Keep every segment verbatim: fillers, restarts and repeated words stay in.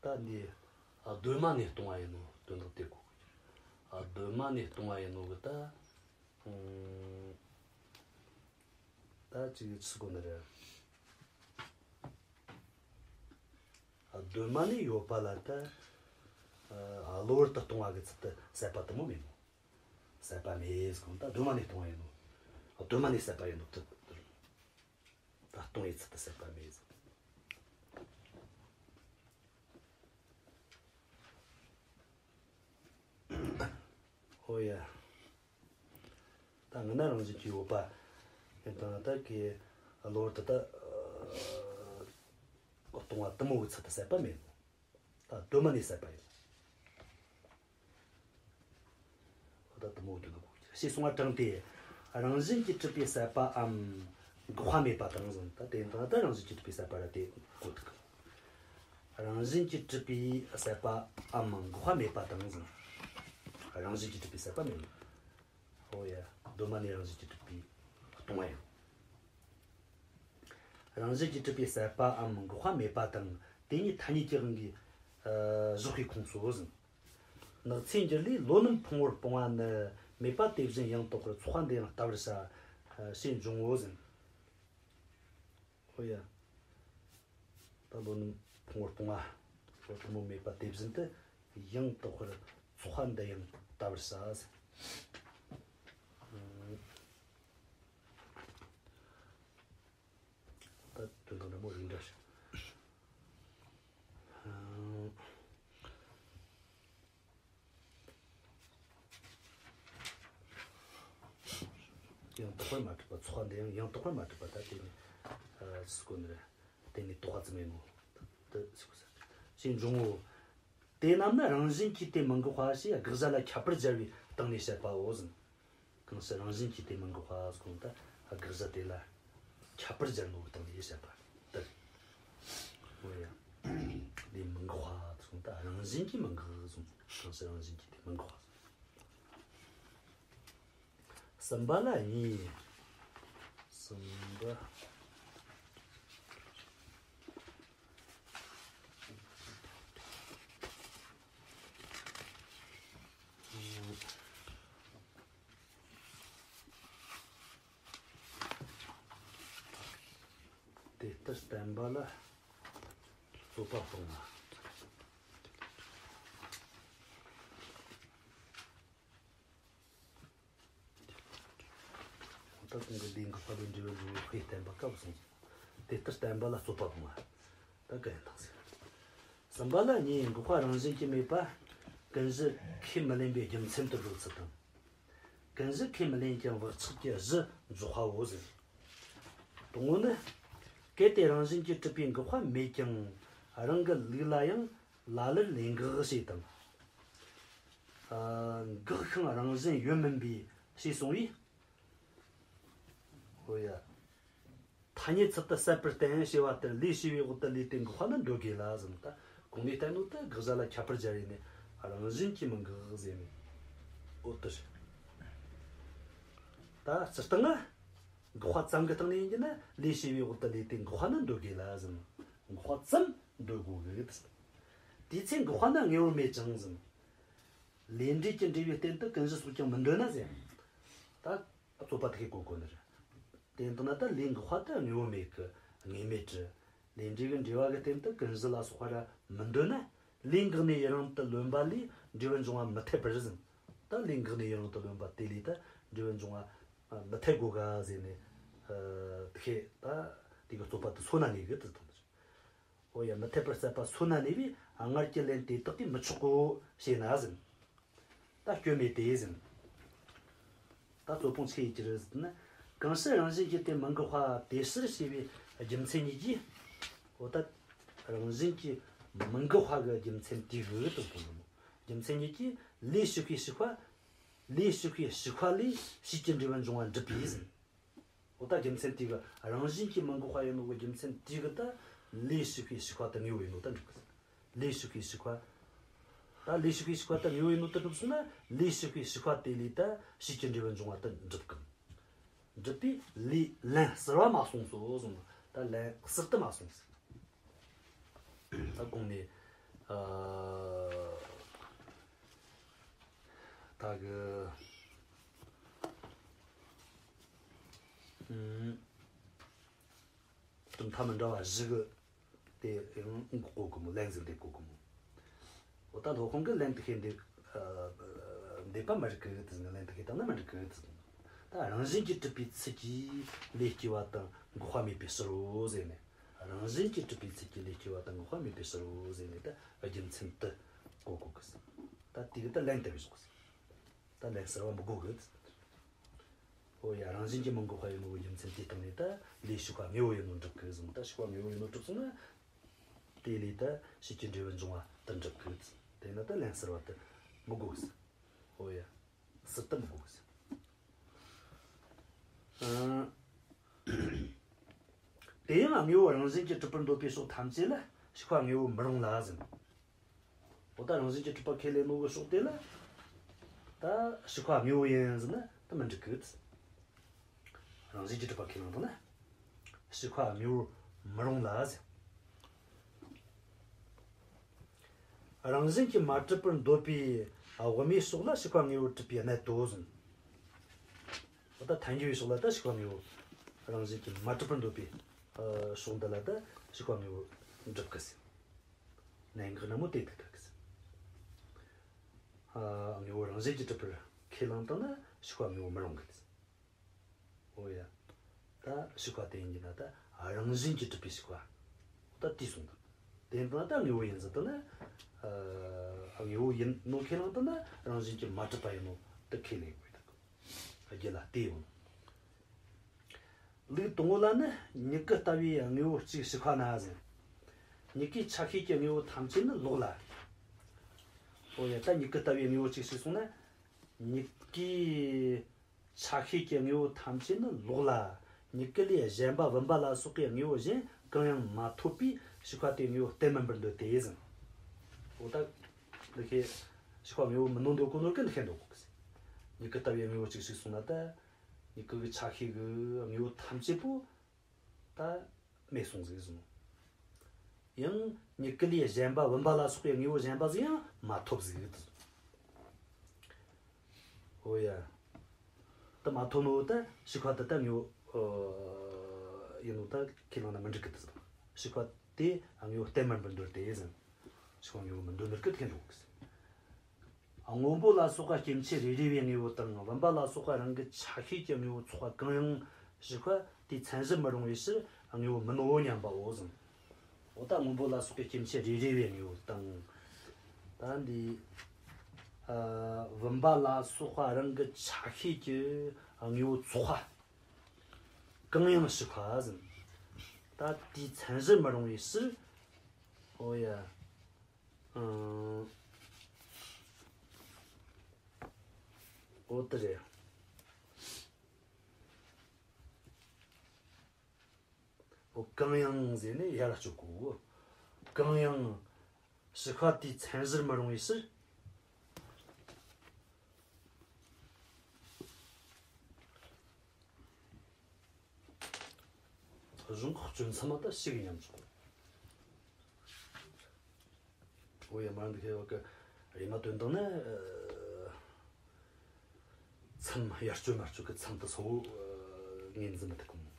ད་འདི་ཨ་གདོད་མ་ནས་སྟོང་བ་ཡིན་ནོ་དོན་དག་དེ་གོ། ཨ་གདོད་མ་ནས་སྟོང་བ་ཡིན་ནོ་གི་ད། ཨང་། ད་ཅིག་ཆི་གོ་ནི་རེད། ཨ་གདོད་མ་ནས་ཡོད་པ་ལ་ད། ཨ་གློ་བུར་དུ་སྟོང་བ་གི་ཚུལ་དུ་ཟད་པ་དེ་མོ་མེད་ནོ། ཟད་པ་མེད་ཟེར་གོ་ནོ་ད་གདོད་མ་ནས་སྟོང་བ་ཡིན་ནོ། ཨ་གདོད་མ་ནས་ཟད་པ་ཡིན་ནོ་དེ་དེ་རེད། ད་སྟོང་བའི་ཚུལ་དུ་ཟད་པ་མེད་ཟེར། ཨོ་ཡ། ད་སྔ་ན་རང་བཞིན་གྱིས་ཡོད་པ་ཡིན་དང་ད་གི་གློ་བུར་དུ་ད་ཨ་སྟོང་བ་དེ་མོ་གི་ཚུལ་དུ་ཟད་པ་མེད་ནོ། ད་གདོད་མ་ནས་ཟད་པ་ཡིན། ད་དེ་མོ་དེ་ལ་གོ་རྒྱུ། ཞེས་གསུངས་པ་དྲངས་ཏེ། རང་བཞིན་གྱིས་གྲུབ་པའི་ཟད་པའམ་འགག་པ་མེད་པ་དང་ཟེར། ད་དེ་དང་ད་རང་བཞིན་གྱིས་གྲུབ་པའི་ཟད་པ་ར་དེ་གོ་ཐུབ་གི། རང་བཞིན་གྱིས་གྲུབ་པའི་ཟད་པའམ་འགག་པ་མེད་པ་དང་ཟེར། རང་བཞིན་གྱིས་གྲུབ་པའི་ཟད་པ་མེད། ཨོ་ཡ། གདོད་མ་ནས་རང་བཞིན་གྱིས་གྲུབ་པའི་སྟོང་པ་ཡིན། རང་བཞིན་གྱིས་གྲུབ་པའི་ཟད་པའམ་འགག་པ་མེད་པ་དང་དེ་ཉིད་ཐ་སྙད་ཀྱི་དབང་གིས་ཨ་བཞག་པའི་ཁུངས་སུ་ཟེར། ནགས་ཚལ་འགྱུར་ལས་ལོ་རྣམས་ཕུང་པོར་སྤུངས་པ་ནི། མེད་པ་དེ་བཞིན་ཡང་དག་པར་ཚོགས་པ་འདི་ཡང་བལྟ་བར་བྱ། ཞེས་འབྱུང་ངོ་ཟེར། ཨོ་ཡ། ད་ལོ་རྣམས་ཕུང་པོར་སྤུངས་པ། ལོ་ཐུན་མོང་མེད་པ་དེ་བཞིན་དུ་ཡང་དག་པར་ཚོགས་པ་འདི་ཡང་བལྟ་བར་བྱ་ཟེར། ད་དོན་དག་འདྲ་མོ་རིགས་འདྲ་ཞིག་ཡང་དག་པར་མ་གྲུབ་པ། ཚོགས་པ་འདི་ཡང་ཡང་དག་པར་མ་གྲུབ་པ། ད་དེ་ནི་ཨ་སུ་གོ་ནི་རེད། དེ་ནི་དོགས་པ་ཙམ་ཡིན་ནོ། ད་སུ་གོ་ས། ཞེས་འབྱུང་ངོ་། དེ་རྣམས་ནི་རང་བཞིན་གྱིས་དེ་མི་འགག་པ་ཞེས་དགག་བྱ་ལ་ཁྱད་པར་སྦྱར་བའི་སྟེང་ནས་བཤད་པའོ་ཟེར། གང་ཕྱིར་རང་བཞིན་གྱིས་དེ་མི་འགག་པ་ཟེར་གོ་ནོ་ད་དགག་བྱ་དེ་ལ་ཁྱད་པར་སྦྱར་ནོ་གི་སྟེང་ནས་བཤད་པ་ལྟར། འོ་ཡ། དེ་མི་འགག་པ་ཟེར་གོ་ནོ་ད་རང་བཞིན་གྱིས་མི་འགག་ཟེར། གང་ཕྱིར་རང་བཞིན་གྱིས་དེ་མི་འགག་པ་ཟེར། གསུམ་པ་ལ་གཉིས། གསུམ་པ། དེ་ལྟར་བསྟན་པ་ལ་རྩོད་པ་སྤོང་བ། ད་གོང་གི་ལས་འགགས་པ་ལས་འབྲས་བུ་འབྱུང་བའི་དཔེ་བསྟན་པ་སྐབས་སོང་། དེ་ལྟར་བསྟན་པ་ལ་རྩོད་པ་སྤོང་བ། ད་ག་ཡིན་དང་ཟེར། གསུམ་པ་ལ་གཉིས། འགག་པ་རང་བཞིན་གྱིས་མེད་པ་ཀུན་གཞི་ཁས་མི་ལེན་པའི་རྒྱུ་མཚན་དུ་འགྲོ་ཚུལ་དང་། ཀུན་གཞི་ཁས་མི་ལེན་ཀྱང་བག་ཆགས་ཀྱི་གཞི་འཇོག་པའོ་ཟེར། དང་པོ་ནི། གལ་ཏེ་རང་བཞིན་གྱིས་གྲུབ་པའི་འགག་པ་མེད་ཀྱང་རང་གི་ལུགས་ལ་ཡང་ལ་ལར་ལས་འགགས་ཞེས་དང་། ཨ། འགགས་ཤིང་རང་བཞིན་ཡོད་མིན་པའི་ཞེས་གསུངས་པས། འོ་ཡ། ཐ་སྙད་ཚུལ་དུ་ཟད་པར་བསྟན་ཞེས་པ་ལྟར་ལས་བྱས་པའི་འོག་ཏུ་ལས་དེ་འགག་པ་ནི་འདོད་དགོས་ལ་ཟེར། ད་གོང་ནས་བསྟན་ནོ་ད་དགག་བྱ་ལ་ཁྱད་པར་སྦྱར་ཡིན་ནས་རང་བཞིན་གྱིས་མི་འགག་ཟེར་ནས། འོ་དེ་རེད། ད་སྤྱིར་བཏང་ང་འགག་པ་ཙམ་གྱི་སྟེང་ནས་ཡིན་གྱི་ན་ལས་བྱས་པའི་འོག་ཏུ་ལས་དེ་འགག་པ་ནི་འདོད་དགོས་ལ་ཟེར། འགག་པ་ཙམ་འདོད་དགོས་གི་ཟེར། དེའི་ཚེ་འགག་པ་ནི་དངོས་པོར་མེད་ཅིང་ཟེར། ལས་འབྲས་ཀྱི་འབྲེལ་བའི་རྟེན་དུ་ཀུན་གཞི་སོགས་ཀྱང་མི་འདོད་ན་ཟེར། ད་རྩོད་པ་དེ་གའི་གོ་གོ་ནི་རེད། དེ་ལྟ་ན་ད་ལས་འགག་པ་དེ་དངོས་པོ་མེད་གི། དངོས་མེད་དྲི། ལས་འབྲས་ཀྱི་འབྲེལ་བ་གི་རྟེན་དུ་ཀུན་གཞི་ལ་སོགས་པ་ར་མི་འདོད་ན། ལས་འགགས་ནས་ཡུན་རིང་དུ་ལོན་པ་ལས་འབྲས་བུ་འབྱུང་བ་མི་འཐད་པར་ཟེར། ད་ལས་འགགས་ནས་ཡུན་རིང་དུ་ལོན་པ་དེ་ལས་ད་འབྲས་བུ་འབྱུང་བ་མི་འཐད་དགོས་ག་ཟེར་ནས། ཨ། དེ་གའི་ད་དེ་གི་རྩོད་པ་དེ་སོ་ན་ངེས་གི་དེ་དང་། འོ་ཡ། མི་འཐད་པར་བསལ་བ་སོ་ན་ནས་པས་སྔར་གྱི་ལན་དེ་དག་གིས་མི་ཆོག་གོ་ཞེ་ན་ཟེར། ད་སྐྱོན་མེད་དེ་ཟེར། ད་རྩོད་སྤོང་ཆི་ཡེད་རྒྱུ་རེད་ཟེར་ན། གང་ཕྱིར་རང་བཞིན་གྱིས་དེ་མི་འགག་པ་དེ་ཕྱིར་ཞེས་པའི་རྒྱུ་མཚན་གཉིས་ཀྱིས། འོ་ད་རང་བཞིན་གྱིས་མི་འགག་པ་གི་རྒྱུ་མཚན་དེ་གི་དོན་དུ་རྒྱུ་མཚན་གཉིས་ཀྱིས་ལས་ཞིག་པའི་ཞིག་པ། ལས་ཞིག་པའི་ཞིག་པ་ལས་ཕྱིས་ཀྱི་འབྲས་བུ་འབྱུང་བ་འགྲུབ་པས་ཟེར། འོ་ད་རྒྱུ་མཚན་དེ་གི་རང་བཞིན་གྱིས་མི་འགག་པ་ཡིན་ནོ་གི་རྒྱུ་མཚན་དེ་གི་ད་ལས་ཞིག་པའི་ཞིག་པ་དེ་དངོས་པོ་ཡིན་ནོ་ད་འགྲུབ་གི། ལས་ཞིག་པའི་ཞིག་པ། ད་ལས་ཞིག་པའི་ཞིག་པ་དེ་དངོས་པོ་ཡིན་ནོ་ད་གྲུབ་སོང་ན། ལས་ཞིག་པའི་ཞིག་པ་དེ་ལས་ད་ཕྱིས་ཀྱི་འབྲས་བུ་འབྱུང་བ་དེ་འགྲུབ་གི། འགྲུབ་པས་ལས་ལན་གསར་བ་མ་གསུངས་སོ་གསུངས། ད་ལན་གསར་དུ་མ་གསུངས་སོ། ད་གོང་ནས་ ཨ། ད་གི། ཨུམ། གྲུབ་མཐའ་མི་འདྲ་བ་བཞི་གི་དེ་ཡང་གོ་གི་མོ། ལན་ཟིག་འདེབས་གོ་གི་མོ། འོ་ད་སློབ་དཔོན་གི་ལན་དེ་ཁེ་འདེབས། ཨ། འདེབས་པ་མི་རིགས་གི་དེ་ཟིག་ལན་དེ་ཁེ་བཏང་ན་མི་འགྲིག་གི་དེ་ཟིག་ད་རང་བཞིན་གྱིས་གྲུབ་པའི་ཚུལ་གྱིས་ལས་སྐྱེ་བ་དང་འགོག་པ་མེད་པའི་ཕྱིར་རོ་ཟེར་ནས། རང་བཞིན་གྱིས་གྲུབ་པའི་ཚུལ་གྱིས་ལས་སྐྱེ་བ་དང་འགོག་པ་མེད་པའི་ཕྱིར་རོ་ཟེར་ནས། ད་རྒྱུ་མཚན་དེ་གོ་གོ་གི་ཟིག་ད་དེ་གི་ད་ལན་དེ་བཞག་གི་ཟིག་ད་ལན་གསར་བ་མི་དགོས་གི། འོ་ཡ། རང་བཞིན་གྱིས་མི་འགོག་པ་ཡིན་ནོ་གི་རྒྱུ་མཚན་དེའི་སྟེང་ནས་ད་ལས་ཞིག་པ་དངོས་པོ་ཡིན་ནོ་འགྲུབ་གི་ཟེར། ད་ཞིག་པ་དངོས་པོ་ཡིན་ནོ་གྲུབ་སོང་ན། དེ་ལས་ད་ཕྱིས་ཀྱི་འབྲས་བུ་འབྱུང་བ་དེ་འགྲུབ་གི། དེ་ན་ད་ལན་གསར་བ་དེ་མི་དགོས་གི། འོ་ཡ། ཟུར་དུ་མི་དགོས་གི། ཨ། དེ་ཡང་དངོས་པོ་རང་བཞིན་གྱིས་གྲུབ་པར་འདོད་པའི་ཕྱོགས་ཐམས་ཅད་ལ་ཞིག་པ་དངོས་པོ་མི་རུང་ལ་ཟེར། འོ་ད་རང་བཞིན་གྱིས་གྲུབ་པ་ཁས་ལེན་ནོ་གི་ཕྱོགས་དེ་ལ་ད་ཞིག་པ་དངོས་པོ་ཡིན་ཟེར་ན་ད་མི་འགྲིག་གི། རང་བཞིན་གྱིས་གྲུབ་པ་ཁས་བླངས་བཏང་ན་ཞིག་པ་དངོས་པོར་མི་རུང་ལ་ཟེར། རང་བཞིན་གྱིས་མ་གྲུབ་པར་འདོད་པའི་དབུ་མའི་ཕྱོགས་ལ་ཞིག་པ་དངོས་པོར་གྲུབ་པའི་གནད་དོ་ཟེར། འོ་ད་ཐལ་འགྱུར་བའི་ཕྱོགས་ལ་ད་ཞིག་པ་དངོས་པོ། རང་བཞིན་གྱིས་མ་གྲུབ་པར་འདོད་པའི་ཕྱོགས་འདི་ལ་ད་ཞིག་པ་དངོས་པོ་འགྲུབ་གི་ཟེར། གནད་འགག་ནི་མོ་དེ་ཐུག་ཐུག་གི་ཟེར། ཨ། དངོས་པོ་རང་བཞིན་གྱིས་གྲུབ་པར་ཁས་བླངས་བཏང་ན་ཞིག་པ་དངོས་པོ་མི་རུང་གི་ཟེར། འོ་ཡ། ད་ཞིག་པ་དེ་ཡིན་གྱི་ན་ད་རང་བཞིན་གྱིས་གྲུབ་པའི་ཞིག་པ། ད་དེ་གསུངས་ཐུབ། དེ་ཡིན་ན་ད་དངོས་པོ་ཡིན་ཟེར་དུས་ན། ཨ། དངོས་པོ་ཡིན་ནོ་ཁས་བླངས་བཏང་ན་རང་བཞིན་གྱིས་མ་གྲུབ་པ་ཡིན་ནོ་དེ་ཁས་ལེན་དགོས་ཐུག་གི། རྒྱུད་ལ་དེ་ཡོད། ལུགས་དང་པོ་ལ་ནི་མྱུ་གུ་ལྟ་བུའི་དངོས་པོ་གཅིག་ཞིག་པ་ན་ཟེར། མྱུ་གུའི་ཆ་ཤས་ཀྱི་དངོས་པོ་ཐམས་ཅད་ནི་ལོག་ལ། འོ་ཡ། ད་མྱུ་གུ་ལྟ་བུའི་དངོས་པོ་གཅིག་ཞིག་གསུངས་ན། མྱུ་གུའི་ཆ་ཤས་ཀྱི་དངོས་པོ་ཐམས་ཅད་ནི་ལོག་ལ། མྱུ་གུ་ལས་གཞན་པ་བུམ་པ་ལ་སོགས་པའི་དངོས་པོ་གཞན་གང་ཡང་མ་ཐོབ་པས་ཞིག་པ་དེའི་དངོས་པོ་གཏན་མིན་པར་འདོད་དེ་ཟེར། འོ་ད་འདི་ཁེ་ཞིག་པ་དངོས་པོ་མིན་ནོ་འདོད་གོ་ནོ་གི་འདི་ཁེ་འདོད་གོ་གི་ཟེར། མྱུ་གུ་ལྟ་བུའི་དངོས་པོ་གཅིག་ཞིག་གསུངས་ན་ད། མྱུ་གུ་གི་ཆ་ཤས་ཀྱི་དངོས་པོ་ཐམས་ཅད་པོ་ད་མེད་སོང་ཟིག་ཟེར་ནོ། ཡང་མྱུ་གུ་ལས་གཞན་པ་བུམ་པ་ལ་སོགས་པའི་དངོས་པོ་གཞན་པ་ཟིག་ཡང་མ་ཐོབ་ཟིག་ཟེར། འོ་ཡ། ད་མ་ཐོབ་ནོ་ད་ཞིག་པ་དེ་ད་དངོས་པོ། ཨ། ཡིན་ནོ་ད་ཁས་བླངས་ན་མི་འགྲིག་གི་ཟེར། ཞིག་པ་དེ་དངོས་པོ་གཏན་མིན་པར་འདོད་དེ་ཟེར། ཞིག་པ་དངོས་པོ་མི་འདོད་ནོ་གི་ཁས་འདོད་གི་ཟེར། སྔོན་པོ་ལ་སོགས་པ་སྐྱེ་མཆེད་རེ་རེ་བའི་དངོས་པོ་དང་། བུམ་པ་ལ་སོགས་པ་རང་གི་ཆ་ཤས་ཀྱི་དངོས་པོ་ཚོགས་པ་གང་ཡང་ཞིག་པ་དེའི་མཚན་གཞི་མི་རུང་བའི་ཕྱིར་དངོས་པོ་མིན་ནོ་སྙམ་པའོ་ཟེར། འོ་ད་སྔོན་པོ་ལ་སོགས་པའི་སྐྱེ་མཆེད་རེ་རེ་བའི་དངོས་པོ་དང་། ད་འདི། ཨ། བུམ་པ་ལ་སོགས་པ་རང་གི་ཆ་ཤས་ཀྱི་དངོས་པོ་ཚོགས་པ་གང་ཡང་ཞིག་པ་ཟེར། ད་དེའི་མཚན་གཞི་མི་རུང་བའི་ཕྱིར། འོ་ཡ། ཨང་། འོ་དེ་རེད། འོ་གང་ཡང་ཟེར་ནས་ཡར་གཅོད་གོ། གང་ཡང་ཞིག་པ་དེའི་མཚན་གཞིར་མི་རུང་བའི་ཕྱིར། གཞུང་ཁོག་གཅོད་མཚམས་མ་ད་ཞིག་མཉམ་འཇོག་འོ་ཡ། མར་འདི་ཁེ་བ་གི་རེ་མ་དོན་དང་ནི། ཨ། མཚམས་ཡར་གཅོད་མར་གཅོད་གི་མཚམས་དེ་སོ། ཨ། ངོས་འཛིན་མི་ཐུབ་གི་མོ།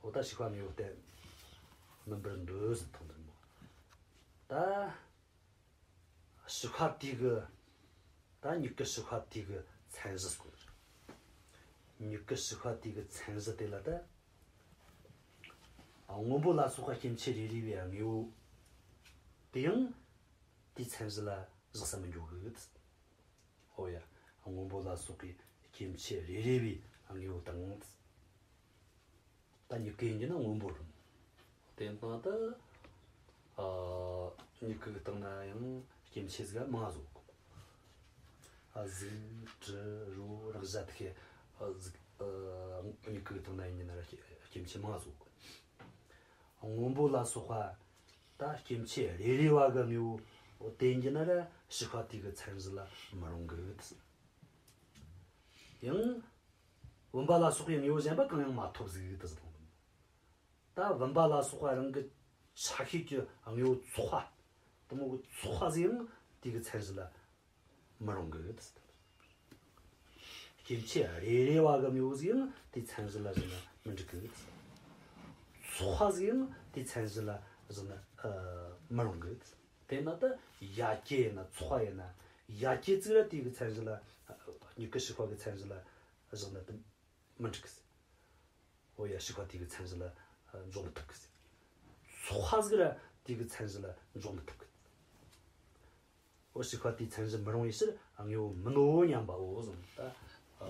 འོ་ད་ཞིག་པ་དངོས་པོ་གཏན་མིན་པར་འདོད་ཟེར་ཐོག་འདིར་མོ། ད། ཞིག་པ་དེ་གི། ད་མྱུ་གུ་ཞིག་པ་དེ་གི་མཚན་གཞི་སྐོར། མྱུ་གུ་ཞིག་པ་དེ་གི་མཚན་གཞི་དེ་ལ་ད། སྔོན་པོ་ལ་སོགས་པ་སྐྱེ་མཆེད་རེ་རེ་བའི་དངོས་པོ། དེ་ཡང་དེའི་མཚན་གཞི་ལ་བཞག་ས་མི་འཇོག་གི། འོ་ཡ། སྔོན་པོ་ལ་སོགས་པའི་སྐྱེ་མཆེད་རེ་རེ་བའི་དངོས་པོ་དང་། ད་མྱུ་གུ་ཡིན་གྱི་ན་སྔོན་པོ་རུང་། དེ་ན་ད། ཨ། མྱུ་གུ་གི་སྟེང་ན་ཡང་སྐྱེ་མཆེད་ཟིག་མང་ཟིག་ཡོད་གི། ཨ། གཟུགས་དྲི་རོ་རེག་བྱ་དེ་ཁེ། ཨ། གཟུགས། ཨ། མྱུ་གུ་གི་སྟེང་ན་ཡིན་གྱི་ན་ར་སྐྱེ་སྐྱེ་མཆེད་མང་ཟིག་ཡོད་གི། སྔོན་པོ་ལ་སོགས་པ་ད་སྐྱེ་མཆེད་རེ་རེ་བ་གི་དངོས་པོ་དེ་ཡིན་གྱི་ན་ར་ཞིག་པ་དེ་གི་མཚན་གཞི་ལ་མི་རུང་གི་ཟེར། ཡང་བུམ་པ་ལ་སོགས་པའི་དངོས་པོ་གཞན་པ་གང་ཡང་མ་ཐོབ་ཟིག་ད་ཟེར་དང་། ད་བུམ་པ་ལ་སོགས་པ་རང་གི་ཆ་ཤས་ཀྱི་དངོས་པོ་ཚོགས་པ། དེ་མོ་གི་ཚོགས་པ་ཟིག་ཡང་དེ་གི་མཚན་གཞི་ལ་མི་རུང་གི། སྐྱེ་མཆེད་རེ་རེ་བ་གི་དངོས་པོ་ཟིག་ཡང་དེའི་མཚན་གཞི་ལ་བཞག་ན་མི་འགྲིག་གི། ཚོགས་པ་ཟིག་ཡང་དེའི་མཚན་གཞི་ལ་བཞག་ན་ཨ་མི་རུང་གི། དེས་ན་ད་ཡ་གྱལ་ཡིན་ན་ཚོགས་པ་ཡིན་ན། ཡ་གྱལ་ཟིག་ར་དེ་གི་མཚན་གཞི་ལ། མྱུ་གུ་ཞིག་པ་གི་མཚན་གཞི་ལ་བཞག་ན་དེ་མི་འགྲིག་གི། འོ་ཡ། ཞིག་པ་དེ་གི་མཚན་གཞི་ལ་འཇོག་མི་ཐུབ་གི། ཚོགས་པ་ཟིག་ར་དེ་གི་མཚན་གཞི་ལ་འཇོག་མི་ཐུབ་གི། འོ་ཞིག་པ་དེའི་མཚན་གཞི་མི་རུང་བའི་ཕྱིར་དངོས་པོ་མིན་ནོ་སྙམ་པའོ་གསུངས། ད་ཨ་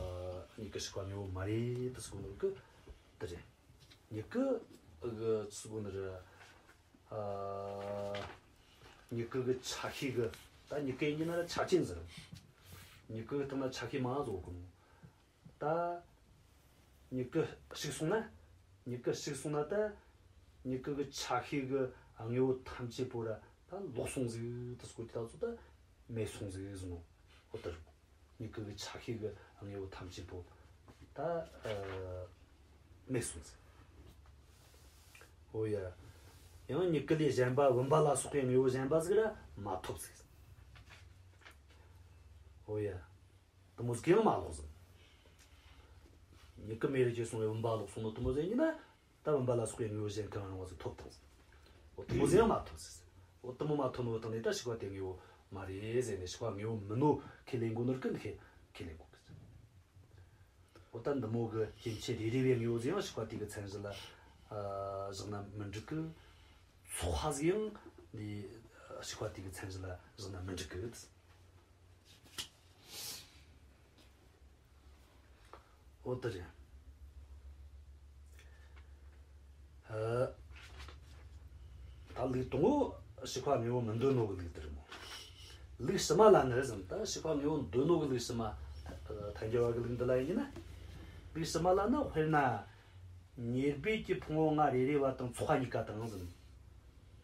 མྱུ་གུ་ཞིག་པ་དངོས་པོ་མ་རེད་དེ་ཟེར་གོ་ནོ་གི་དེ་རེད། མྱུ་གུ་གི་ཟེར་གོ་ནི་རེད། ཨ་མྱུ་གུ་གི་ཆ་ཤས་གི། ད་མྱུ་གུ་ཡིན་གྱི་ན་ར་ཆ་ཅན་ཟེར། མྱུ་གུ་གི་སྟེང་ན་ཆ་ཤས་མང་བཟོ་གོ་ནོ། ད་མྱུ་གུ་ཞིག་སོང་ན། མྱུ་གུ་ཞིག་སོང་ན་ད་མྱུ་གུ་གི་ཆ་ཤས་གི་དངོས་པོ་ཐམས་ཅད་པོ་ར་ད་ལོག་སོང་ཟིག་དེ་སྐོར་གྱི་ད་ཚོ་ད་མེད་སོང་ཟིག་ཟེར་ནོ། འོ་ད་རུང་མྱུ་གུ་གི་ཆ་ཤས་གི་དངོས་པོ་ཐམས་ཅད་པོ་ད་ཨ་མེད་སོང་ཟིག། འོ་ཡ། ཡང་མྱུ་གུ་ལས་གཞན་པ་བུམ་པ་ལ་སོགས་པའི་དངོས་པོ་གཞན་པ་ཟིག་ར་མ་ཐོབ་ཟིག། འོ་ཡ། དེ་མོ་ཟིག་ཡང་མ་ལོག་ཟིག། མྱུ་གུ་མེད་རེ་ཅེ་སོང་བའི་བུམ་པ་ལོག་སོང་ནོ་དེ་མོ་ཟིག་ཡིན་ན། ད་བུམ་པ་ལ་སོགས་པའི་དངོས་པོ་གཞན་གང་རུང་བ་ཟིག་ཐོབ་དང་ཟིག། འོ་དེ་མོ་ཟིག་ཡང་མ་ཐོབ་ཟིག། འོ་དེ་མོ་མ་ཐོབ་ནོ་དང་ནི་ད་ཞིག་པ་དེ་དངོས་པོ་མ་རེད་ཟེར་ནས་ཞིག་པ་དངོས་པོ་མིན་ནོ་ཁས་ལེན་གོ་ནོ་རིགས་ཀུན་ཁས་ཁས་ལེན་གོ་གི་ཟིག། འོ་ད་འདི་མོ་གི་སྐྱེ་མཆེད་རེ་རེ་བའི་དངོས་པོ་ཟིག་ཡང་ཞིག་པ་དེ་གི་མཚན་གཞི་ལ་ཨ་བཞག་ན་མི་འགྲིག་གི། ཚོགས་པ་ཟིག་ཡང་འདི་ཞིག་པ་དེ་གི་མཚན་གཞི་ལ་བཞག་ན་མི་འགྲིག་གི། འོ་དེ་རེད། ཨ། ད་ལུགས་དང་པོ་ཞིག་པ་དངོས་པོ་མི་འདོད་ནོ་གི་ལུགས་དེ་རེད་མོ། ལུགས་ཕྱི་མ་ལ་ནི་ཟེར། ད་ཞིག་པ་དངོས་པོ་འདོད་ནོ་གི་ལུགས་ཕྱི་མ། ཨ། ཐལ་འགྱུར་བ་གི་ལུགས་འདི་ལ་ཡིན་ན། ལུགས་ཕྱི་མ་ལ་ནི། དཔེར་ན། ཉེར་སྦས་ཀྱི་ཕུང་པོ་ལྔ་རེ་རེ་བ་དང་ཚོགས་པ་གཉིས་ཀ་དང་ཟེར།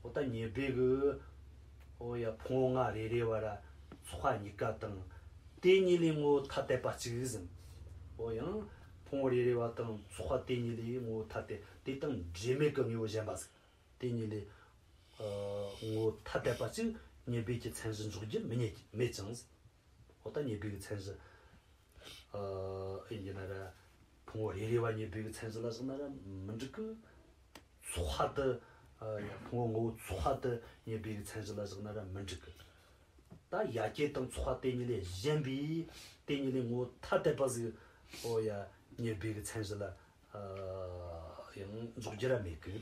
འོ་ད་ཉེར་སྦས་གི། འོ་ཡ། ཕུང་པོ་ལྔ་རེ་རེ་བ་ར་ཚོགས་པ་གཉིས་ཀ་དང་། དེ་གཉིས་ལས་ངོ་བོ་ཐ་དད་པ་གཅིག་ཟེར། འོ་ཡང་ཕུང་པོ་རེ་རེ་བ་དང་ཚོགས་པ་དེ་གཉིས་ལས་ངོ་བོ་ཐ་དད། དེ་དང་འབྲེལ་མེད་ཀྱི་དངོས་པོ་གཞན་པ་ཟིག། དེ་གཉིས་ལས་ཨ་ངོ་བོ་ཐ་དད་པ་གཅིག་ཉེར་སྦས་ཀྱི་མཚན་གཞི་འཇོག་རྒྱུ་མི་རྙེད། མེད་ཅིང་ཟེར། འོ་ད་ཉེར་སྦས་ཀྱི་མཚན་གཞི། ཨ་ཡིན་གྱི་ན་ར། ཕུང་པོ་རེ་རེ་བ་ཉེར་སྦས་ཀྱི་མཚན་གཞི་ལ་བཞག་ན་ར་མི་འགྲིག་གི། ཚོགས་པ་དེ། ཨ་ཡ། ཕུང་པོ་ངོ་བོ་ཚོགས་པ་དེ་ཉེར་སྦས་ཀྱི་མཚན་གཞི་ལ་བཞག་ན་ར་མི་འགྲིག་གི། ད་ཡ་གྱལ་དང་ཚོགས་པ་དེ་གཉིས་ལས་གཞན་པའི་དེ་གཉིས་ལས་ངོ་བོ་ཐ་དད་པ་ཟིག། འོ་ཡ། ཉེར་སྦས་ཀྱི་མཚན་གཞི་ལ་ཨ་ཡང་འཇོག་རྒྱུ་ར་མེད་གི།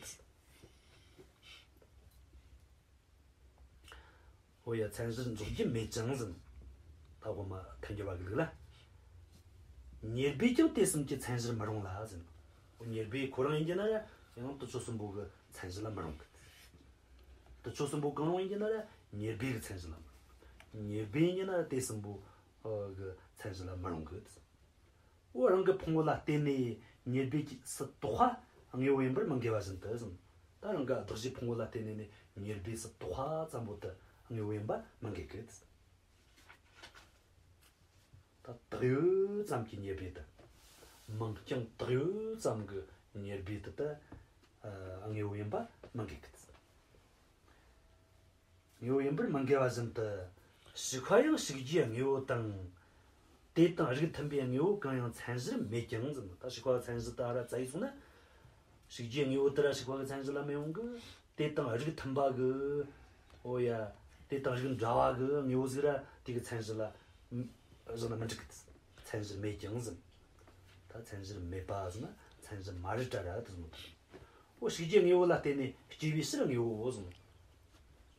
འོ་ཡ། མཚན་གཞི་འཇོག་རྒྱུ་མེད་ཅིང་ཟེར། ད་གོ་མ་ཐལ་འགྱུར་བ་གི་ལུགས་ལ། ཉེར་སྦས་ཀྱང་དེ་གསུམ་གྱི་མཚན་གཞིར་མི་རུང་ལ་ཟེར། འོ་ཉེར་སྦས་ཁོ་རང་ཡིན་གྱི་ན་ར་ཡང་དེ་ཆོ་གསུམ་པོ་གི་མཚན་གཞི་ལ་མི་རུང་གི། དེ་ཆོ་གསུམ་པོ་གང་རུང་ཡིན་གྱི་ན་ར་ཉེར་སྦས་གི་མཚན་གཞི་ལ་མི་རུང་གི། ཉེར་སྦས་ཡིན་གྱི་ན་ར་དེ་གསུམ་པོ་གི་མཚན་གཞི་ལ་མི་རུང་གི། འོ་རང་གི་ཕུང་པོ་ལ་བརྟེན་ནས་ཉེར་སྦས་ཀྱི་སུ་བཏགས་པ་དངོས་པོ་ཡིན་པར་མི་འགལ་བ་བཞིན་དུ་ཟེར། ད་རང་གི་གདགས་གཞིའི་ཕུང་པོ་ལ་བརྟེན་ནས་ནི་ཉེར་སྦས་སུ་བཏགས་པ་ཙམ་པོ་དེ་དངོས་པོ་ཡིན་པར་མི་འགལ་གི། ད་བཏགས་ཡོད་ཙམ་གྱི་ཉེར་སྦས་དེ། མིང་རྐྱང་བཏགས་ཡོད་ཙམ་གྱི་ཉེར་སྦས་དེ་ད་དངོས་པོ་ཡིན་པར་མི་འགལ་གི། དངོས་པོ་ཡིན་པར་མི་འགལ་བ་བཞིན་དུ། ཞིག་པ་ཡང་ཞིག་རྒྱུའི་དངོས་པོ་དང་། དེ་དང་རིགས་མཐུན་པའི་དངོས་པོ་གང་ཡང་མཚན་གཞིར་མེད་ཀྱང་ཟེར། ད་ཞིག་པ་མཚན་གཞི་ད་ར་བཙལ་ཡི་སོང་ན། ཞིག་རྒྱུའི་དངོས་པོ་དེ་ར་ཞིག་པ་གི་མཚན་གཞི་ལ་མི་ཡོང་གི། དེ་དང་རིགས་མཐུན་པ་གི། འོ་ཡ། དེ་དང་རིགས་འདྲ་བ་གི་དངོས་པོ་ཟིག་ར་དེ་གི་མཚན་གཞི་ལ་བཞག་ན་མི་འགྲིག་གི། མཚན་གཞིར་མེད་ཀྱང་ཟེར། ད་མཚན་གཞིར་མེད་པ་ཟེར་ན་མཚན་གཞི་མ་རེད་དྲ་ར་དེ་ཟེར་ནོ། འོ་ཞིག་རྒྱུའི་དངོས་པོ་ལ་བརྟེན་ནས་སྐྱེ་བའི་ཕྱིར་དངོས་པོའོ་ཟེར་ནོ།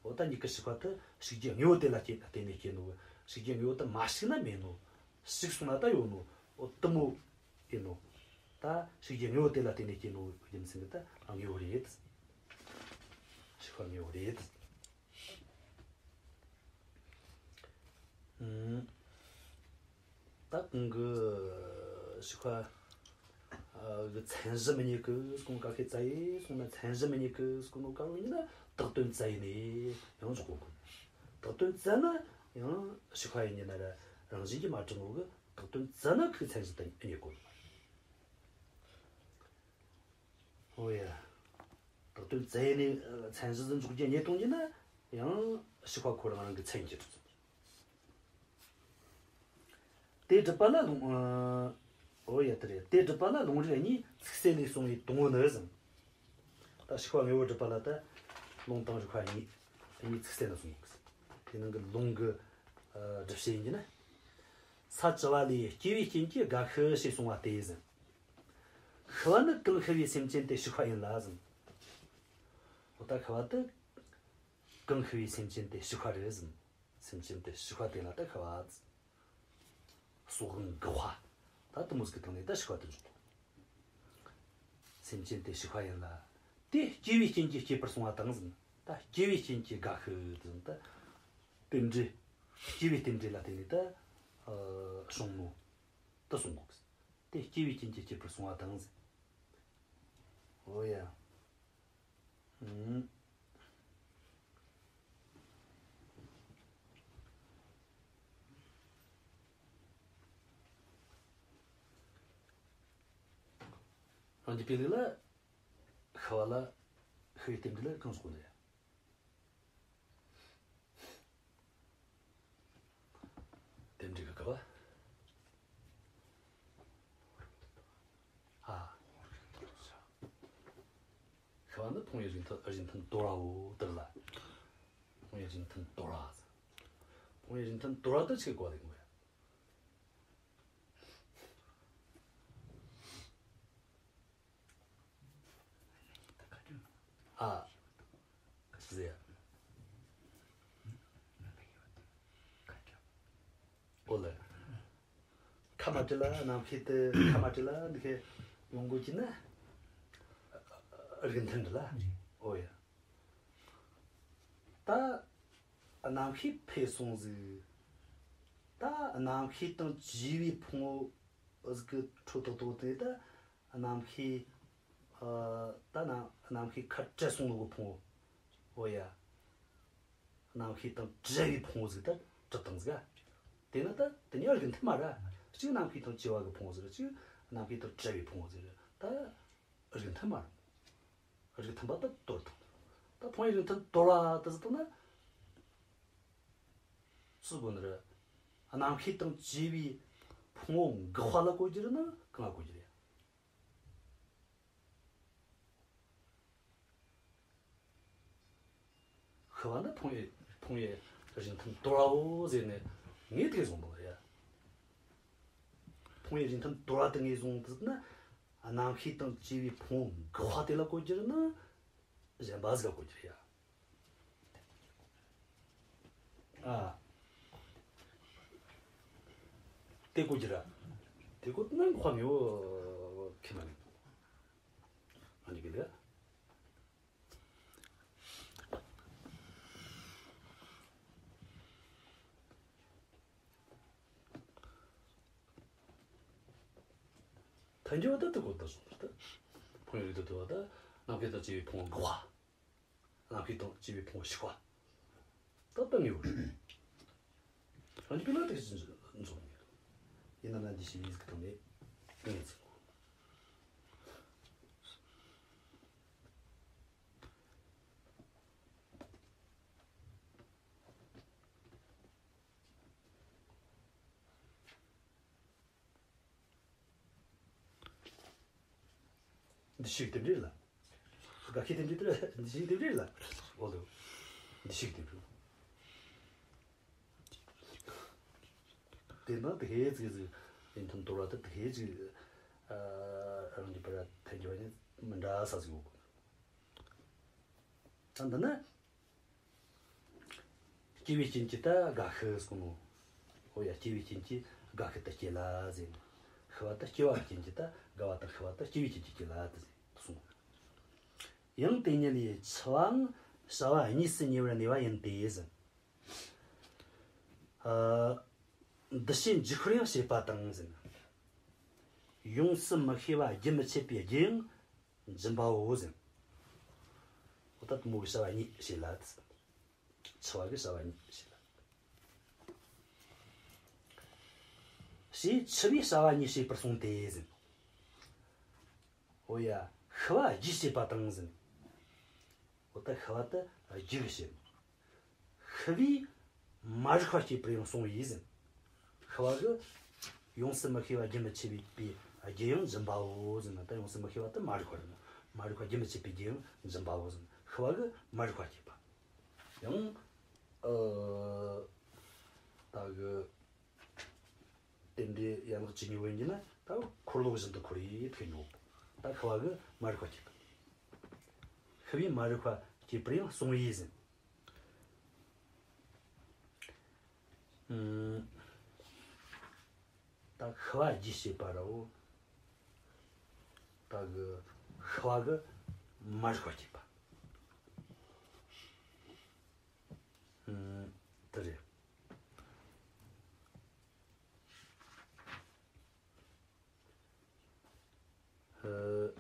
འོ་ད་མྱུ་གུ་ཞིག་པ་དེ་ཞིག་རྒྱུའི་དངོས་པོ་དེ་ལ་སྐྱེ་བརྟེན་ནས་སྐྱེ་ནོ། ཞིག་རྒྱུའི་དངོས་པོ་དེ་མ་ཞིག་ན་མེད་ནོ། ཞིག་སོང་ན་ད་ཡོད་ནོ། འོ་དེ་མོ་ཡིན་ནོ། ད་ཞིག་རྒྱུའི་དངོས་པོ་དེ་ལ་བརྟེན་ནས་སྐྱེ་ནོ་རྒྱུ་མཚན་གྱིས་ད་དངོས་པོ་རེད། ཞིག་པ་དངོས་པོ་རེད། ཨུམ། ད་གོང་གི་ཞིག་པ་གི་མཚན་གཞི་མི་རྙེད་གི་སྐོར་ག་གེ་བཙལ་ཡི་སོང་ན། མཚན་གཞི་མི་རྙེད་གི་སྐོར་ནོ་ག་རུ་ཡིན་ན་བཏགས་དོན་བཙལ་ཡི་ནས་ཡང་འཇོག་གོ་གི། བཏགས་དོན་བཙལ་ན་ཡང་ཞིག་པ་ཡིན་ན་ར་རང་བཞིན་གྱིས་མ་གྲུབ་ནོ་གི། བཏགས་དོན་བཙལ་ན་ཁོའི་མཚན་གཞི་དེ་རྙེད་གོ་གི། འོ་ཡ། བཏགས་དོན་བཙལ་ནས་མཚན་གཞི་ཟིག་འཇོག་རྒྱུ་རྙེད་བཏང་རྒྱུ་ན་ཡང་ཞིག་པ་ཁོ་རང་རང་གི་མཚན་གྱིས་གྲུབ་སོང་། དེ་སྒྲུབ་པ་ལ་ལུང་ཨ། འོ་ཡ་དེ་རེད། དེ་སྒྲུབ་པ་ལ་ལུང་རིགས་གཉིས་ཚིག་གསལ་ལས་གསུངས་པའི་དང་པོ་ནི་ཟིན། ད་ཞིག་པ་དངོས་པོ་སྒྲུབ་པ་ལ་ད་ལུང་དང་རིགས་པ་གཉིས་གཉིས་ཚིག་གསལ་ལ་གསུངས་ཡོད་གི། དེ་ནང་གི་ལུང་གི་ཨ་སྒྲུབ་བྱེད་ཡིན་གྱི་ན། ས་བཅུ་པ་ལས་སྐྱེ་བའི་རྐྱེན་གྱིས་རྒ་ཤི་ཞེས་གསུངས་པ་སྟེ་ཟིན། ཤི་བ་ནི་གང་ཤི་བའི་སེམས་ཅན་དེ་ཞིག་པ་ཡིན་ལ་ཟིན། འོ་ད་ཤི་བ་དེ་གང་ཤི་བའི་སེམས་ཅན་དེ་ཞིག་པ་རེད་ཟིན། སེམས་ཅན་དེ་ཞིག་པ་དེ་ལ་ད་ཤི་བ་ཟིན། སྲོག་འགག་པ། ད་དེ་མོ་ཟིག་གི་སྟེང་ནས་ད་ཞིག་པ་དེ་འཇོག་སེམས་ཅན་དེ་ཞིག་པ་ཡིན་ལ། དེ་སྐྱེ་བའི་རྐྱེན་གྱིས་སྐྱེས་པར་གསུངས་པ་དང་ཟིན། ད་སྐྱེ་བའི་རྐྱེན་གྱིས་རྒ་ཤི་ཟིན། ད་རྟེན་འབྲེལ། སྐྱེ་བའི་རྟེན་འབྲེལ་ལ་བརྟེན་ནས་ད་ཨ་བྱུང་ནོ་དེ་གསུང་གོ་གི། དེ་སྐྱེ་བའི་རྐྱེན་གྱིས་སྐྱེས་པར་གསུངས་པ་དང་ཟིན། འོ་ཡ། ཨུམ། རང་གི་དཔེ་ལུགས་ལ་ཤི་བ་ལ་ཤི་བའི་རྟེན་འབྲེལ་ལ་གང་སོགས་ནས། རྟེན་འབྲེལ་གི་ཤི་བ། ཨ། ཤི་བ་ནི་ཕུང་པོའི་རིགས་མཐུན་རིགས་མཐུན་དོར་བའོ་དག་ལ། ཕུང་པོའི་རིགས་མཐུན་དོར་བ། ཕུང་པོའི་རིགས་མཐུན་དོར་བ་དེ་ཆི་གོ་ལེ་གོ་ཡ། ཨ། ཟེར། ཨོ་ལེ། ཁ་མ་བྲལ་ལ་རྣམ་ཤེས་དེ་ཁ་མ་བྲལ་ལ་འདི་ཁའི་ཡོང་སྒོ་གྱི་ན་རིགས་མཐུན་འདི་ལ། ཨོ་ཡ། ད་རྣམ་ཤེས་འཕེལ་སོང་ཟིག། ད་རྣམ་ཤེས་དང་བཅས་པའི་ཕུང་པོ་ཟིག་གི་འཕྲོ་ཐོག་ཐོག་དེ་ད་རྣམ་ཤེས། ཨ། ད་རྣམ་རྣམ་ཤེས་ཁ་བྲལ་སོང་ནོ་གི་ཕུང་པོ། ཨོ་ཡ། རྣམ་ཤེས་དང་བྲལ་བའི་ཕུང་པོ་ཟིག་ད་གྲུབ་བཏང་ཟིག། དེ་ན་ད་དེ་གཉིས་རིགས་མཐུན་མ་རེད། གཅིག་རྣམ་ཤེས་དང་བཅས་པ་གི་ཕུང་པོ་ཟིག་རེད། གཅིག་རྣམ་ཤེས་དང་བྲལ་བའི་ཕུང་པོ་ཟིག་རེད། ད་རིགས་མཐུན་མ་རེད། རིགས་མཐུན་པ་ད་དོར་ཐང་། ད་ཕུང་པོའི་རིགས་མཐུན་དོར་བ་ད་ཟེར་བཏང་ན། སུ་དགོས་ནི་རེད། རྣམ་ཤེས་དང་བཅས་པའི་ཕུང་པོ་འགག་པ་ལ་གོ་རྒྱུ་རེད་ན་གང་ལ་གོ་རྒྱུ་རེད། ཤི་བ་ནི་ཕུང་པོའི་ཕུང་པོའི་རིགས་མཐུན་དོར་བའོ་ཟེར་ནས་ངས་དེ་བཟུང་བཏང་ཡ། ཕུང་པོའི་རིགས་མཐུན་དོར་བ་དེ་ངས་བཟུང་བཏང་ན། རྣམ་ཤེས་དང་བཅས་པའི་ཕུང་པོ་འགག་པ་དེ་ལ་གོ་རྒྱུ་རེད་ན། གཞན་པ་ཟིག་ག་གོ་རྒྱུ་རེད་ཡ། ཨ། དེ་གོ་རྒྱུ་ར། དེ་གོ་ན་ཁོ་མི་བོ་ཁེ་མ་ནི། ཨ་ནི་གི་ལ། ཐལ་འགྱུར་བ་ད་དེ་གོ་ད་སོང་ད། ཕུང་པོའི་རིགས་མཐུན་དོར་བ་ད་རྣམ་ཤེས་དང་བཅས་པའི་ཕུང་པོ་འགག་པ། རྣམ་ཤེས་དང་བཅས་པའི་ཕུང་པོ་ཞིག་པ། ད་ལྟ་ངེས་པར། ཨ་ནི་པི་ལ་དེ་ཞིག་འཛོམས་ངེས། ཡིན་ན་ན་འདི་ཞིག་ཡིན་ཟིག་ཐོག་ནས་ངེས་ཚིག། འདི་ཞིག་རྟེན་འབྲེལ་ལ། དགག་བྱའི་རྟེན་འབྲེལ་དེ་ལ། འདི་ཞིག་རྟེན་འབྲེལ་ལ། འོ་དོ། འདི་ཞིག་རྟེན་འབྲེལ། དེ་ན་དེ་ཧེ་ཙི་ཙི་ཡིན་ཐུན་དོར་བ་དེ་དེ་ཧེ་ཙི། ཨ། རང་གི་པར་ཐལ་འགྱུར་བ་ནི་མི་འདྲ་ས་ཟིག་ཡོད་གོ། ད་འདི་ན། སྐྱེ་བའི་རྐྱེན་གྱིས་ད་རྒ་ཤི་གསུངས་ནོ། འོ་ཡ། སྐྱེ་བའི་རྐྱེན་གྱིས་རྒ་ཤི་ད་སྐྱེ་ལ་ཟེར། ཤི་བ་ད་སྐྱེ་བའི་རྐྱེན་གྱིས་ད་རྒ་བ་དང་ཤི་བ་ད་སྐྱེ་བའི་རྐྱེན་གྱིས་སྐྱེ་ལ་ད་ཟེར་གསུངས། ཡང་དེ་ཉིད་ལས་འཆི་བའང་བྱ་བ་གཉིས་སུ་ཉེ་བར་གནས་པ་ཡིན་ཏེ་ཟེར། ཨ། འདུ་བྱེད་འཇིག་པར་ཡང་བྱེད་པ་དང་ཟེར། ཡོངས་སུ་མི་ཤེས་པ་རྒྱུན་མི་འཆད་པའི་རྒྱུ་ཡང་འབྱིན་པའོ་ཟེར། འོ་ད་དེ་མོ་གི་བྱ་བ་གཉིས་བྱེད་ལ། འཆི་བ་གི་བྱ་བ་གཉིས་བྱེད་ལ། ཞེས་འཆི་བའི་བྱ་བ་གཉིས་བྱེད་པར་གསུངས་ཏེ་ཟེར། འོ་ཡ། ཤི་བ་རྒྱུས་བྱེད་པ་དང་ཟེར། འོ་ད་ཤི་བ་དེ་རྒྱུ་གིས་བྱེད། ཤི་བས་མ་རིག་པ་བསྐྱེད་པར་ཡང་གསུངས་པས་ཟེར། ཤི་བ་གིས་ཡོངས་སུ་མི་ཤེས་པ་རྒྱུན་མི་འཆད་པའི་རྒྱུ་ཡང་འབྱིན་པའོ་ཟེར་ན། ད་ཡོངས་སུ་མི་ཤེས་པ་དེ་མ་རིག་པ་རེད། མ་རིག་པ་རྒྱུན་མི་འཆད་པའི་རྒྱུ་ཡང་འབྱིན་པའོ་ཟེར། ཤི་བ་གིས་མ་རིག་པ་བསྐྱེད་པ། ཡང་ཨ་ད་གི་དེ་འདྲའི་ཡན་ལག་ཇི་སྙེད་པོ་ཡིན་གྱི་ན། ད་འཁོར་ལོ་བཞིན་དུ་འཁོར་བའི་ཐུག་ཉོ། ད་ཤི་བ་གིས་མ་རིག་པ་བསྐྱེད་པ། ཤི་བས་མ་རིག་པ་བསྐྱེད་པར་ཡང་གསུངས་པས་ཟེར། ཨུམ། ད་ཤི་བ་རྒྱུས་བྱེད་པ་ར་འོ། ད་གི་ཤི་བ་གིས་མ་རིག་པ་བསྐྱེད་པ། ཨུམ། དེ་རེད། ཨ།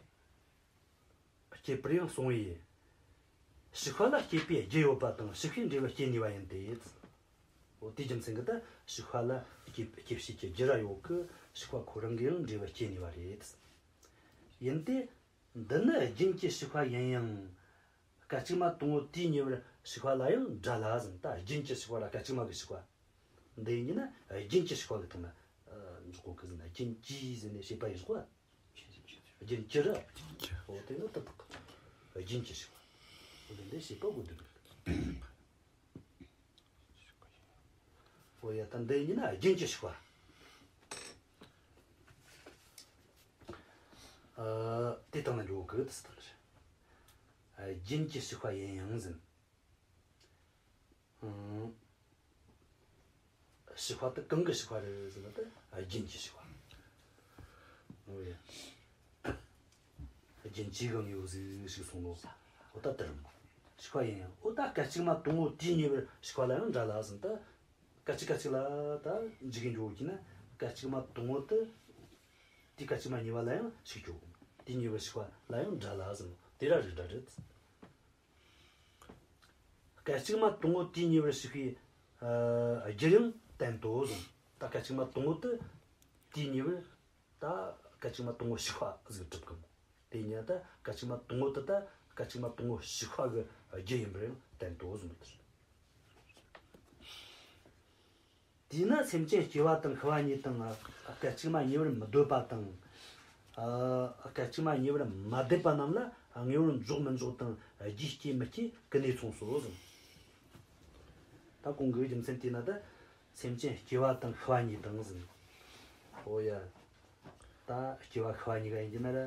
བསྐྱེད་པར་ཡང་གསུངས་པས། ཞིག་པ་ལ་བསྐྱེད་པའི་རྒྱུ་ཡོད་པ་དང་། ཞིག་པའི་འབྲས་བུ་སྐྱེ་ནུས་པ་ཡིན་ཏེ། འོ་དེའི་རྒྱུ་མཚན་གྱིས་ད་ཞིག་པ་ལ་བསྐྱེད་བསྐྱེད་བྱེད་ཀྱི་རྒྱུ་ར་ཡོད་གི། ཞིག་པ་ཁོ་རང་གིས་ཡང་འབྲས་བུ་སྐྱེ་ནུས་པ་རེད། ཡིན་ཏེ། འདི་ནི་རྒྱུན་གྱི་ཞིག་པ་ཡིན་ཡང་། སྐད་ཅིག་མ་དང་པོ་དེའི་ཉེ་བར་ཞིག་པ་ལ་ཡང་འདྲ་ལ་ཟེར། ད་རྒྱུན་གྱི་ཞིག་པ་ར་སྐད་ཅིག་མ་གི་ཞིག་པ། འདི་ཡིན་ན་རྒྱུན་གྱི་ཞིག་པ་གི་སྟེང་ན་འཇོག་གོ་གི་ཟེར་ན། རྒྱུན་གྱི་ཟེར་ནས་བྱེད་པ་ཡིན་གོ། རྒྱུན་གྱི་ར། འོ་དེ་ནི་དེ་དག་རྒྱུན་གྱི་ཞིག་པ། འོ་དེ་འདི་བྱེད་པ་དགོས་འདུག། འོ་ཡ། ད་འདི་ཡིན་ན་རྒྱུན་གྱི་ཞིག་པ། ཨ། དེ་སྟེང་ན་འཇོག་གི་དེ་སྟེང་ན། རྒྱུན་གྱི་ཞིག་པ་ཡིན་ཡང་ཟེར། ཨང་། ཞིག་པ་དེ་གང་གི་ཞིག་པ་རེད་ཟེར་ན། ད་རྒྱུན་གྱི་ཞིག་པ། འོ་ཡ། རྒྱུན་གྱི་གང་ཡོད་ཟིག་ཞིག་སོང་ནོ། འོ་ད་དེ་རེད། ཞིག་པ་ཡིན་ཡང་། འོ་ད་སྐད་ཅིག་མ་དང་པོ་དེའི་ཉེ་བར་ཞིག་པ་ལ་ཡང་འདྲ་ལ་ཟེར། ད་སྐད་ཅིག་སྐད་ཅིག་ལ་ད་འཇུག་གི་འཇོག་གི་ན། སྐད་ཅིག་མ་དང་པོ་དེ་དེའི་སྐད་ཅིག་མ་གཉིས་པ་ལ་ཡང་ཞིག་འཇོག། དེའི་ཉེ་བར་ཞིག་པ་ལ་ཡང་འདྲ་ལ་ཟེར་ནོ་དེ་ར་རིགས་འདྲ་རེད། སྐད་ཅིག་མ་དང་པོ་དེའི་ཉེ་བར་ཞིག་པའི་ཨ་རྒྱུར་ཡང་བསྟན་ཏོ་གསུངས། ད་སྐད་ཅིག་མ་དང་པོ་དེ་དེའི་ཉེ་བར་ད་སྐད་ཅིག་མ་དང་པོ་ཞིག་པ་ཟིག་གྲུབ་གི་མོ། དེ་ཉིད་ད་སྐད་ཅིག་མ་དང་པོ་དེ་ད་སྐད་ཅིག་མ་དང་པོ་ཞིག་པ་གི་རྒྱུ་ཡིན་པར་ཡང་བསྟན་ཏོ་གསུངས་པ་དེ་རེད། དེས་ན་སེམས་ཅན་སྐྱེ་བ་དང་ཤི་བ་གཉིས་དང་། སྐད་ཅིག་མ་གཉིས་པར་མི་སྡོད་པ་དང་། ཨ། སྐད་ཅིག་མ་གཉིས་པར་མ་བསྡད་པ་རྣམས་ལ་དངོས་པོར་འཇོག་མི་འཇོག་དང་། རྒྱུས་སྐྱེ་མི་སྐྱེ་ཀུན་ནས་མཚུངས་སོ་གསུངས། ད་གོང་གི་རྒྱུ་མཚན་དེས་ན་ད་སེམས་ཅན་སྐྱེ་བ་དང་ཤི་བ་གཉིས་དང་ཟེར། འོ་ཡ། ད་སྐྱེ་བ་ཤི་བ་གཉིས་ཀ་ཡིན་གྱི་ན་ར།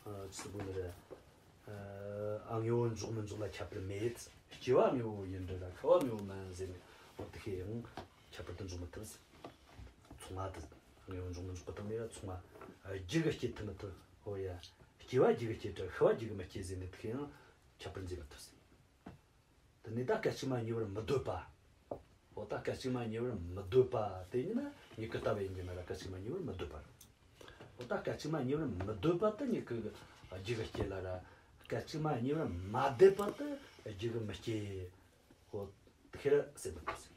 ཨ། ཅི་ཟེར་དགོས་ནི་རེད། ཨ། དངོས་པོ་འཇོག་མི་འཇོག་ལ་ཁྱད་པར་མེད། སྐྱེ་བ་དངོས་པོ་ཡིན་འདྲ་ར་ཤི་བ་དངོས་པོ་མིན་ཟེར་ནས། འོ་དེ་ཤེས་ཡང་ཁྱད་པར་དུ་འཇོག་མི་ཐུབ་ཟེར། མཚུངས་པ་དེ། དངོས་པོ་འཇོག་མི་འཇོག་པ་དང་ནི་ར་མཚུངས་པ། རྒྱུ་གིས་སྐྱེད་ཐུབ་མི་ཐུབ། འོ་ཡ། སྐྱེ་བ་རྒྱུ་གིས་སྐྱེད་དྲ་ཤི་བ་རྒྱུ་གིས་མི་སྐྱེད་ཟེར་ནས་དེ་ཤེས་ཡང་ཁྱད་པར་འབྱེད་མི་ཐུབ་ཟེར། དེ་ནས་ད་སྐད་ཅིག་མ་གཉིས་པར་མི་སྡོད་པ། འོ་ད་སྐད་ཅིག་མ་གཉིས་པར་མི་སྡོད་པ་དེ་ཡིན་ན་མྱུ་གུ་ལྟ་བུ་ཡིན་གྱི་ན་ར། སྐད་ཅིག་མ་གཉིས་པར་མི་སྡོད་པ་རེད། འོ་ད་སྐད་ཅིག་མ་གཉིས་པར་མི་སྡོད་པ་དེ་མྱུ་གུ་རྒྱུ་གིས་སྐྱེད་ལ་ར། སྐད་ཅིག་མ་གཉིས་པར་མ་བསྡད་པ་དེ་རྒྱུ་གིས་མི་སྐྱེད། འོ་དེ་ཤེས་ར་ཟེར་མི་ཐུབ་ཟེར།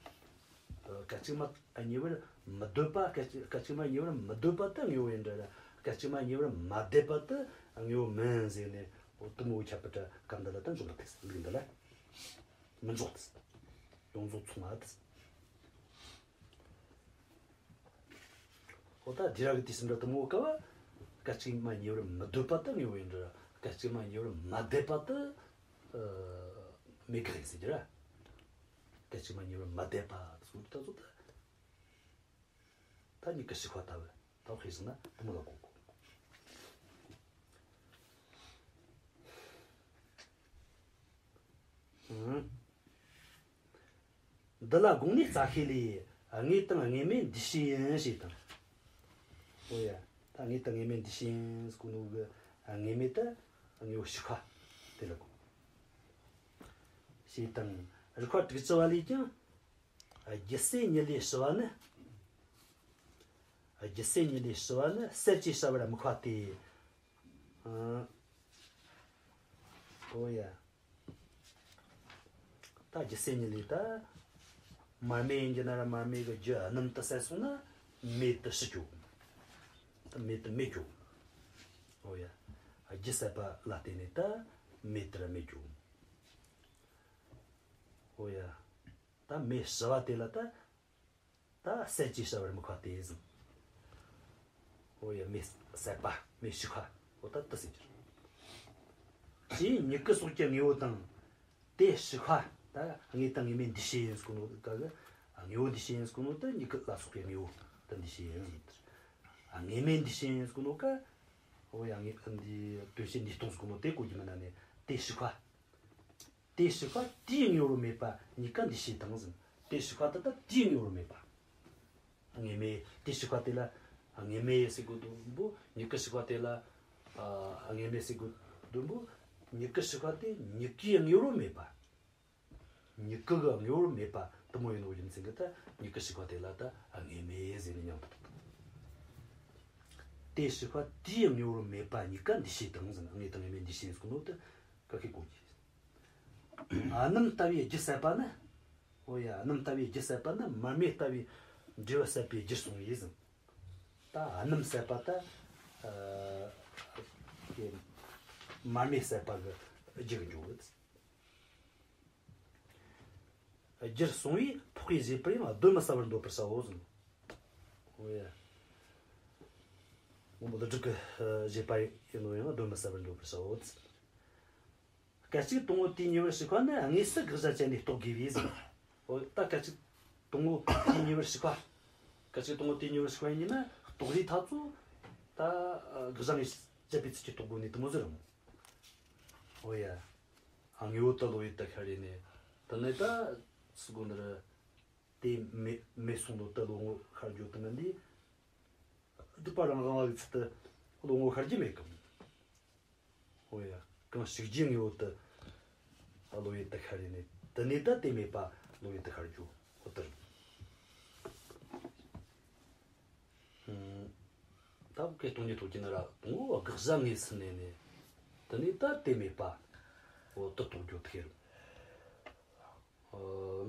སྐད་ཅིག་མ་གཉིས་པར་མི་སྡོད་པ། སྐད་ཅིག་སྐད་ཅིག་མ་གཉིས་པར་མི་སྡོད་པ་དེ་དངོས་པོ་ཡིན་འདྲ་ར། སྐད་ཅིག་མ་གཉིས་པར་མ་བསྡད་པ་དེ་དངོས་པོ་མིན་ཟེར་ནས། འོ་དེ་མོ་ཁྱད་པར་དྲ་སྐབས་འདི་ལ་ད་འཇོག་མི་ཐུབ་ཟེར། ལུགས་འདི་ལ། མི་འཇོག་ཟེར། ཡོངས་རྫོགས་མཚུངས་པ་ཟེར། འོ་ད་དེ་ར་གི་དུས་སུ་འདྲ་དེ་མོ་ག་བ། སྐད་ཅིག་མ་གཉིས་པར་མི་སྡོད་པ་དེ་དངོས་པོ་ཡིན་འདྲ་ར། སྐད་ཅིག་མ་གཉིས་པར་མ་བསྡད་པ་དེ་མེད་གི་རེད་ཟེར་གྱི་ར། སྐད་ཅིག་མ་གཉིས་པར་མ་བསྡད་པ་ཟེར་ད་ཚོ་ད། ད་མྱུ་གུ་ཞིག་པ་ལྟ་བུ་ལྟ་བུ་ཤེས་སོང་ན་དེ་མོ་ལ་གོ་དགོས། ཨང་། འདི་ལ་དགོངས་ནས་རྩ་ཤེ་ལས། དངོས་དང་དངོས་མེད་འདུས་བྱས་ཡིན་ཞེས་དང་། འོ་ཡ། ད་དངོས་དང་དངོས་མེད་འདུས་བྱས་ཡིན་ཟེར་གོ་ནོ་གི་དངོས་མེད་དེ་དངོས་པོ་ཞིག་པ་དེ་ལ་གོ། ཞེས་དང་། རིགས་པ་དྲུག་ཅུ་པ་ལས་ཀྱང་། རྒྱུ་ཟད་ཉིད་ལས་ཞི་བ་ནི། རྒྱུ་ཟད་ཉིད་ལས་ཞི་བ་ནི་ཟད་ཅེས་བྱ་བར་དམིགས་པ་སྟེ། ཨ། འོ་ཡ། ད་རྒྱུ་ཟད་ཉིད་ལས་ད། མར་མེ་ཡིན་གྱི་ན་ར་མར་མེ་གི་རྒྱུ་སྣུམ་དེ་ཟད་སོང་ན་མེ་དེ་ཞི་འགྱོ། ད་མེ་དེ་མེད་འགྱོ། འོ་ཡ། རྒྱུ་ཟད་པ་ལ་བརྟེན་ནས་ད་མེ་དེ་ར་མེད་འགྱོ། ཨོ་ཡ། ད་མེ་ཞི་བ་དེ་ལ་ད། ད་ཟད་ཅེས་བྱ་བར་དམིགས་པ་སྟེ་ཟེར། ཨོ་ཡ། མེ་ཟད་པ། མེ་ཞིག་པ། ཨོ་ད་དེ་ཟེར་རྒྱུ་རེད། ཅེས་མྱུ་གུ་སོགས་ཀྱི་དངོས་པོ་དང་། དེ་ཞིག་པ། ད་དངོས་དང་དངོས་མེད་འདུས་བྱས་ཡིན་ཟེར་གོ་ནོ་ག་གི། དངོས་པོ་འདུས་བྱས་ཡིན་ཟེར་གོ་ནོ་ད་མྱུ་གུ་ལ་སོགས་པའི་དངོས་པོ་ད་འདུས་བྱས་ཡིན་ཟེར། དངོས་མེད་འདུས་བྱས་ཡིན་ཟེར་གོ་ནོ་ག། ཨོ་ཡ། དངོས་འདི་དོན་བྱེད་འདུས་སྟོང་ཟེར་གོ་ནོ་དེ་གོ་རྒྱུ་མིན་ན་ནི། དེ་ཞིག་པ། དེ་ཞིག་པ་དེའི་དངོས་པོར་མེད་པ་གཉིས་ཀ་འདུས་བྱས་དང་ཟེར། དེ་ཞིག་པ་དེ་ད་དེའི་དངོས་པོར་མེད་པ། དངོས་མེད། དེ་ཞིག་པ་དེ་ལ་དངོས་མེད་ཟེར་གོ་དོན་པོ། མྱུ་གུ་ཞིག་པ་དེ་ལ་ཨ་དངོས་མེད་ཟེར་གོ་དོན་པོ། མྱུ་གུ་ཞིག་པ་དེ་མྱུ་གུའི་དངོས་པོར་མེད་པ། མྱུ་གུ་གི་དངོས་པོར་མེད་པ་དེ་མོ་ཡིན་ནོ་རྒྱུ་མཚན་གྱིས་ད་མྱུ་གུ་ཞིག་པ་དེ་ལ་ད་དངོས་མེད་ཟེར་ནས་མྱིང་བཏགས། དེ་ཞིག་པ་དེའི་དངོས་པོར་མེད་པ་གཉིས་ཀ་འདུས་བྱས་དང་ཟེར། དངོས་དང་དངོས་མེད་འདུས་བྱས་ཟེར་གོ་ནོ་དེ་ག་གི་གོ་རྒྱུ། སྣུམ་ལྟ་བུའི་རྒྱུ་ཟད་པ་ནི། ཨོ་ཡ། སྣུམ་ལྟ་བུའི་རྒྱུ་ཟད་པ་ནི་མར་མེ་ལྟ་བུའི་འབྲས་བུ་ཟད་པའི་རྒྱུར་སོང་བས་ཟེར། ད་སྣུམ་ཟད་པ་ད། ཨ་དེ་མར་མེ་ཟད་པ་གི་རྒྱུར་འགྱུར་བས། རྒྱུར་སོང་བས་འཕགས་པའི་བཞེད་པར་ཡང་གདོན་མི་ཟ་བར་འདོད་པར་བྱའོ་ཟེར། ཨོ་ཡ། མགོན་པོ་ཀླུ་སྒྲུབ་ཀྱི་བཞེད་པ་ཡིན་ནོ་ཡང་གདོན་མི་ཟ་བར་འདོད་པར་བྱའོ་ཟེར། སྐད་ཅིག་དང་པོ་དུས་གཉིས་པར་ཞིག་པ་ནི་དངོས་སུ་དགག་བྱ་བཅད་ནས་རྟོགས་དགོས་པས་ཟེར། འོ་ད་སྐད་ཅིག་དང་པོ་དུས་གཉིས་པར་ཞིག་པ། སྐད་ཅིག་དང་པོ་དུས་གཉིས་པར་ཞིག་པ་ཡིན་ན་རྟོགས་རིགས་ཐ་ཚོ། ད་དགག་བྱ་དངོས་སུ་བཅད་པའི་ཚུལ་གྱིས་རྟོགས་དགོས་ནི་དེ་མོ་ཟེར་རམ། འོ་ཡ། དངོས་པོ་དེ་བློ་ཡུལ་དུ་ཤར་རེ་ནས། དེ་ནས་ད་སུ་གོ་འདིར། དེ་མེད་མེད་སོང་ནོ་དེ་བློ་ངོར་ཤར་རྒྱུ་དེ་མིན་དེ། སྒྲུབ་པ་རང་དབང་བ་གི་ཚུལ་དུ་བློ་ངོར་ཤར་རྒྱུ་མེད་གམ། འོ་ཡ། གང་ཞིག་རྒྱུའི་དངོས་པོ་དེ་བློ་ཡུལ་དུ་ཤར་རེ་ནས། དེ་ནས་ད་དེ་མེད་པ་བློ་ཡུལ་དུ་ཤར་རྒྱུ། འོ་དེ་རེད། ཨང་། ད་བོད་སྐད་སྟོང་ཉིད་རྟོགས་རྒྱུ་ན་ར་དང་པོ་དགག་བྱ་དངོས་སུ་གནས་ནས། དེ་ནས་ད་དེ་མེད་པ། འོ་དེ་རྟོགས་རྒྱུ་དེ་རེད། ཨ།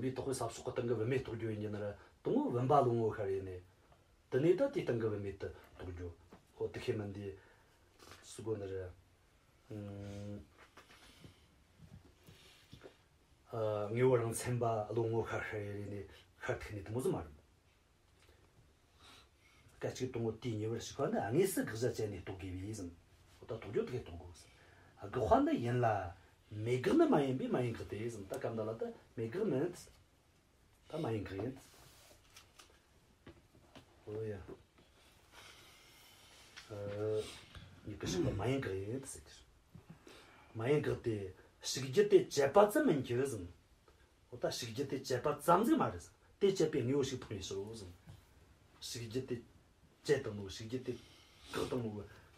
བུམ་པས་བཏགས་པའི་ས་ཕྱོགས་ཀྱི་སྟེང་གི་བུད་མེད་རྟོགས་རྒྱུ་ཡིན་རྒྱུ་ན་ར་དང་པོ་བུམ་པ་བློ་ངོར་ཤར་ཡེ་ནས། དེ་ནས་ད་དེའི་སྟེང་གི་བུད་མེད་དེ་རྟོགས་རྒྱུ། འོ་དེ་ཤེས་མིན་དེ། སུ་གོ་ནི་རེད། ཨང་། ཨ། དངོས་པོ་རང་མཚན་པ་བློ་ངོར་ཤར་ཤར་ཡེ་ནས་ཤར་ཐུབ་ནི་དེ་མོ་ཟིག་མ་རེད། སྐད་ཅིག་དང་པོ་དུས་གཉིས་པར་ཞིག་པ་ནི་དངོས་སུ་དགག་བྱ་བཅད་ནས་རྟོགས་དགོས་པས་ཟེར། འོ་ད་རྟོགས་རྒྱུ་དེ་གས་རྟོགས་དགོས་ཟེར། དགག་པ་ནི་ཡིན་ལ། མེད་དགག་ནི་མ་ཡིན་པས་མ་ཡིན་དགག་སྟེ་ཟེར། ད་སྐབས་འདི་ལ་ད་མེད་དགག་མིན། ད་མ་ཡིན་དགག་ཡིན། འོ་ཡ། ཨ། མྱུ་གུ་ཞིག་པ་མ་ཡིན་དགག་ཡིན་ཟེར་གི། མ་ཡིན་དགག་སྟེ། ཞིག་རྒྱུ་དེ་བཅད་པ་ཙམ་མིན་གྱི་ཟེར། འོ་ད་ཞིག་རྒྱུ་དེ་བཅད་པ་ཙམ་ཟིག་མ་རེད་ཟེར། དེ་བཅད་པའི་དངོས་པོ་ཞིག་འཕངས་ཡོད་ཟེར་རོ་ཟེར། ཞིག་རྒྱུ་དེ་བཅད་བཏང་ནོ། ཞིག་རྒྱུ་དེ་བཀག་བཏང་ནོ།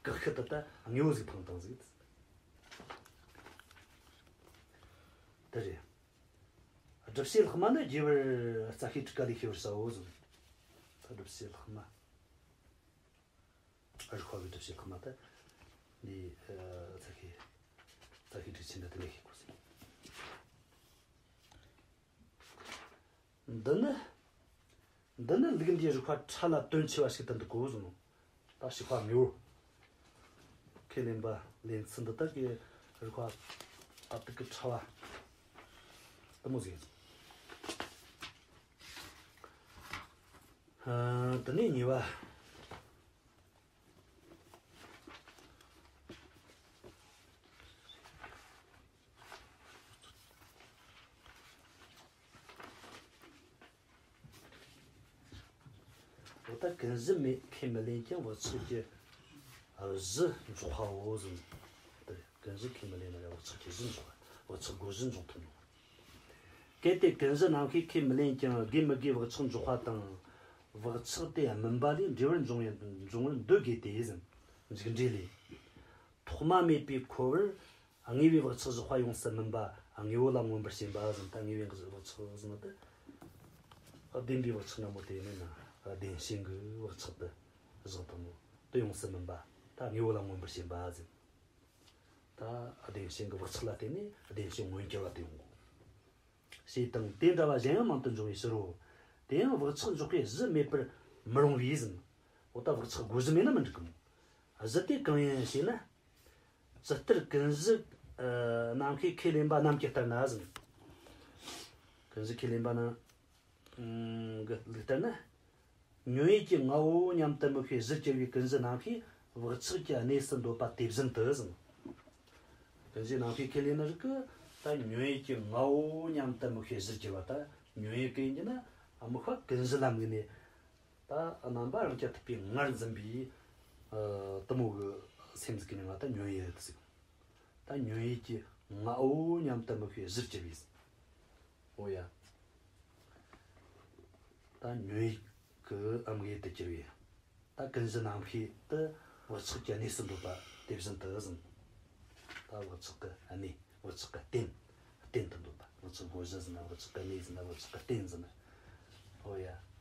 བཀག་ཤུལ་དུ་ད་དངོས་པོ་ཟིག་འཕངས་བཏང་ཟིག། དེ་རེད། སྒྲུབ་བྱེད་ལྷག་མ་ནི་རྒྱས་པར་རྩ་ཤེའི་ཊཱི་ཀ་ལས་ཤེས་པར་བྱའོ་ཟེར། ད་སྒྲུབ་བྱེད་ལྷག་མ། རིགས་པ་གི་སྒྲུབ་བྱེད་ལྷག་མ་ད། འདི། ཨ། རྩ་ཤེ། རྩ་ཤེ་ཊཱིཀ་ཆེན་འདི་དེ་ནས་ཤེས་དགོས་ཟེར། འདི་ནི། འདི་ནི་ལུགས་འདིའི་རིགས་པ་ཕྲ་ལ་དོན་ཆེ་བ་ཞིག་ཏུ་འདུག་གོ་ཟེར་ནོ། ད་ཞིག་པ་དངོས་པོར་ཁས་ལེན་པ་ལེན་ཚུལ་འདི་དག་གི་རིགས་པ་ཨ་ཏི་ཀི་ཕྲ་བ་དེ་མོ་ཟིག་ཡིན། ཨ། དེ་ནས་གཉིས་པ། འོ་ད་ཀུན་གཞི་མེད་ཁས་མི་ལེན་ཀྱང་བག་ཆགས་ཀྱི་གཞི་འཇོག་པའོ་ཟེར། དེ་ཀུན་གཞི་ཁས་མི་ལེན་ན་ཡང་བག་ཆགས་ཀྱི་གཞི་འཇོག་པ། བག་ཆགས་བསྒོ་གཞི་འཇོག་ཐུབ་ནོ། གལ་ཏེ་ཀུན་གཞི་རྣམ་ཤེས་ཁས་མི་ལེན་ཀྱང་དགོས་མི་དགོས་བག་ཆགས་འཇོག་པ་དང་། བག་ཆགས་དེ་སྨིན་པ་ལས་འབྲས་བུར་འབྱུང་བའི་འབྱུང་བར་འདོད་དགོས་ཏེ་ཟེར། འཇུག་འགྲེལ་ལས། ཐོག་མ་མེད་པའི་འཁོར་བར་དངོས་པོའི་བག་ཆགས་བཞག་པ་ཡོངས་སུ་སྨིན་པ་དངོས་པོ་ལ་མངོན་པར་ཞེན་པ་ཟེར། ད་དངོས་པོའི་བག་ཆགས་ཟེར་ན་ད་བདེན་པའི་བག་ཆགས་ན་མོ། དེ་ནས་ན་བདེན་ཞེན་གྱི་བག་ཆགས་དེ་བཞག་བཏང་ནོ་དེ་ཡོངས་སུ་སྨིན་པ། ད་དངོས་པོ་ལ་མངོན་པར་ཞེན་པ་ཟེར། ད་བདེན་ཞེན་གྱི་བག་ཆགས་ལ་བརྟེན་ནས་བདེན་ཞེན་མངོན་གྱུར་བ་དེ་ཡོང་གོ། ཞེས་དང་དེ་འདྲ་བ་གཞན་ཡང་མང་དུ་འབྱུང་བའི་ཕྱིར་རོ། དེ་ཡང་བག་ཆགས་འཇོག་པའི་གཞི་མེད་པར་མི་རུང་བས་ཟེར། འོ་ད་བག་ཆགས་བསྒོ་གཞི་མེད་ན་མི་འགྲིག་གམ། གཞི་དེ་གང་ཡིན་ཞེ་ན། ཇི་ལྟར་ཀུན་གཞི་རྣམ་ཤེས་ཁས་ལེན་པ་རྣམས་ཀྱི་ལྟར་ན་ཟེར། ཀུན་གཞི་ཁས་ལེན་པ་ན། ཨང་། གི་ལུགས་ལྟར་ན། ཉོན་ཡིད་ཀྱི་ངའོ་སྙམ་དུ་དམིགས་པའི་གཞིར་གྱུར་པའི་ཀུན་གཞི་རྣམ་ཤེས་བག་ཆགས་ཀྱི་གནས་སུ་འདོད་པ་དེ་བཞིན་དུ་ཟེར། ཀུན་གཞི་རྣམ་ཤེས་ཁས་ལེན་ནི་རིགས་ཀྱི་ད་ཉོན་ཡིད་ཀྱི་ངའོ་སྙམ་དུ་དམིགས་པའི་གཞིར་གྱུར་པ། ད་ཉོན་ཡིད་ཀྱི་ཡིན་གྱི་ན་དམིགས་པ་ཀུན་གཞི་ལ་དམིགས་ནས། ད་རྣམ་པ་རང་རྐྱ་ཐུབ་པའི་ངར་འཛིན་པའི་ཨ་དེ་མོ་གི་སེམས་ཟིག་གི་མིང་ང་ད་ཉོན་ཡིད་ཟེར། ད་ཉོན་ཡིད་ཀྱི་ངའོ་སྙམ་དུ་དམིགས་པའི་གཞིར་གྱུར་པའི། འོ་ཡ། ད་ཉོན་ཡིད་ཀྱི་དམིགས་ཡུལ་དུ་གྱུར་པའི། ད་ཀུན་གཞི་རྣམ་ཤེས་དེ་བག་ཆགས་ཀྱི་གནས་སུ་འདོད་པ་དེ་བཞིན་དུ་ཟེར། ད་བག་ཆགས་ཀྱི་གནས། བག་ཆགས་ཀྱི་རྟེན། རྟེན་དུ་འདོད་པ། བག་ཆགས་བསྒོ་གཞི་ཟེར་ན། བག་ཆགས་ཀྱི་གནས་ཟེར་ན། བག་ཆགས་ཀྱི་རྟེན་ཟེར་ན། འོ་ཡ།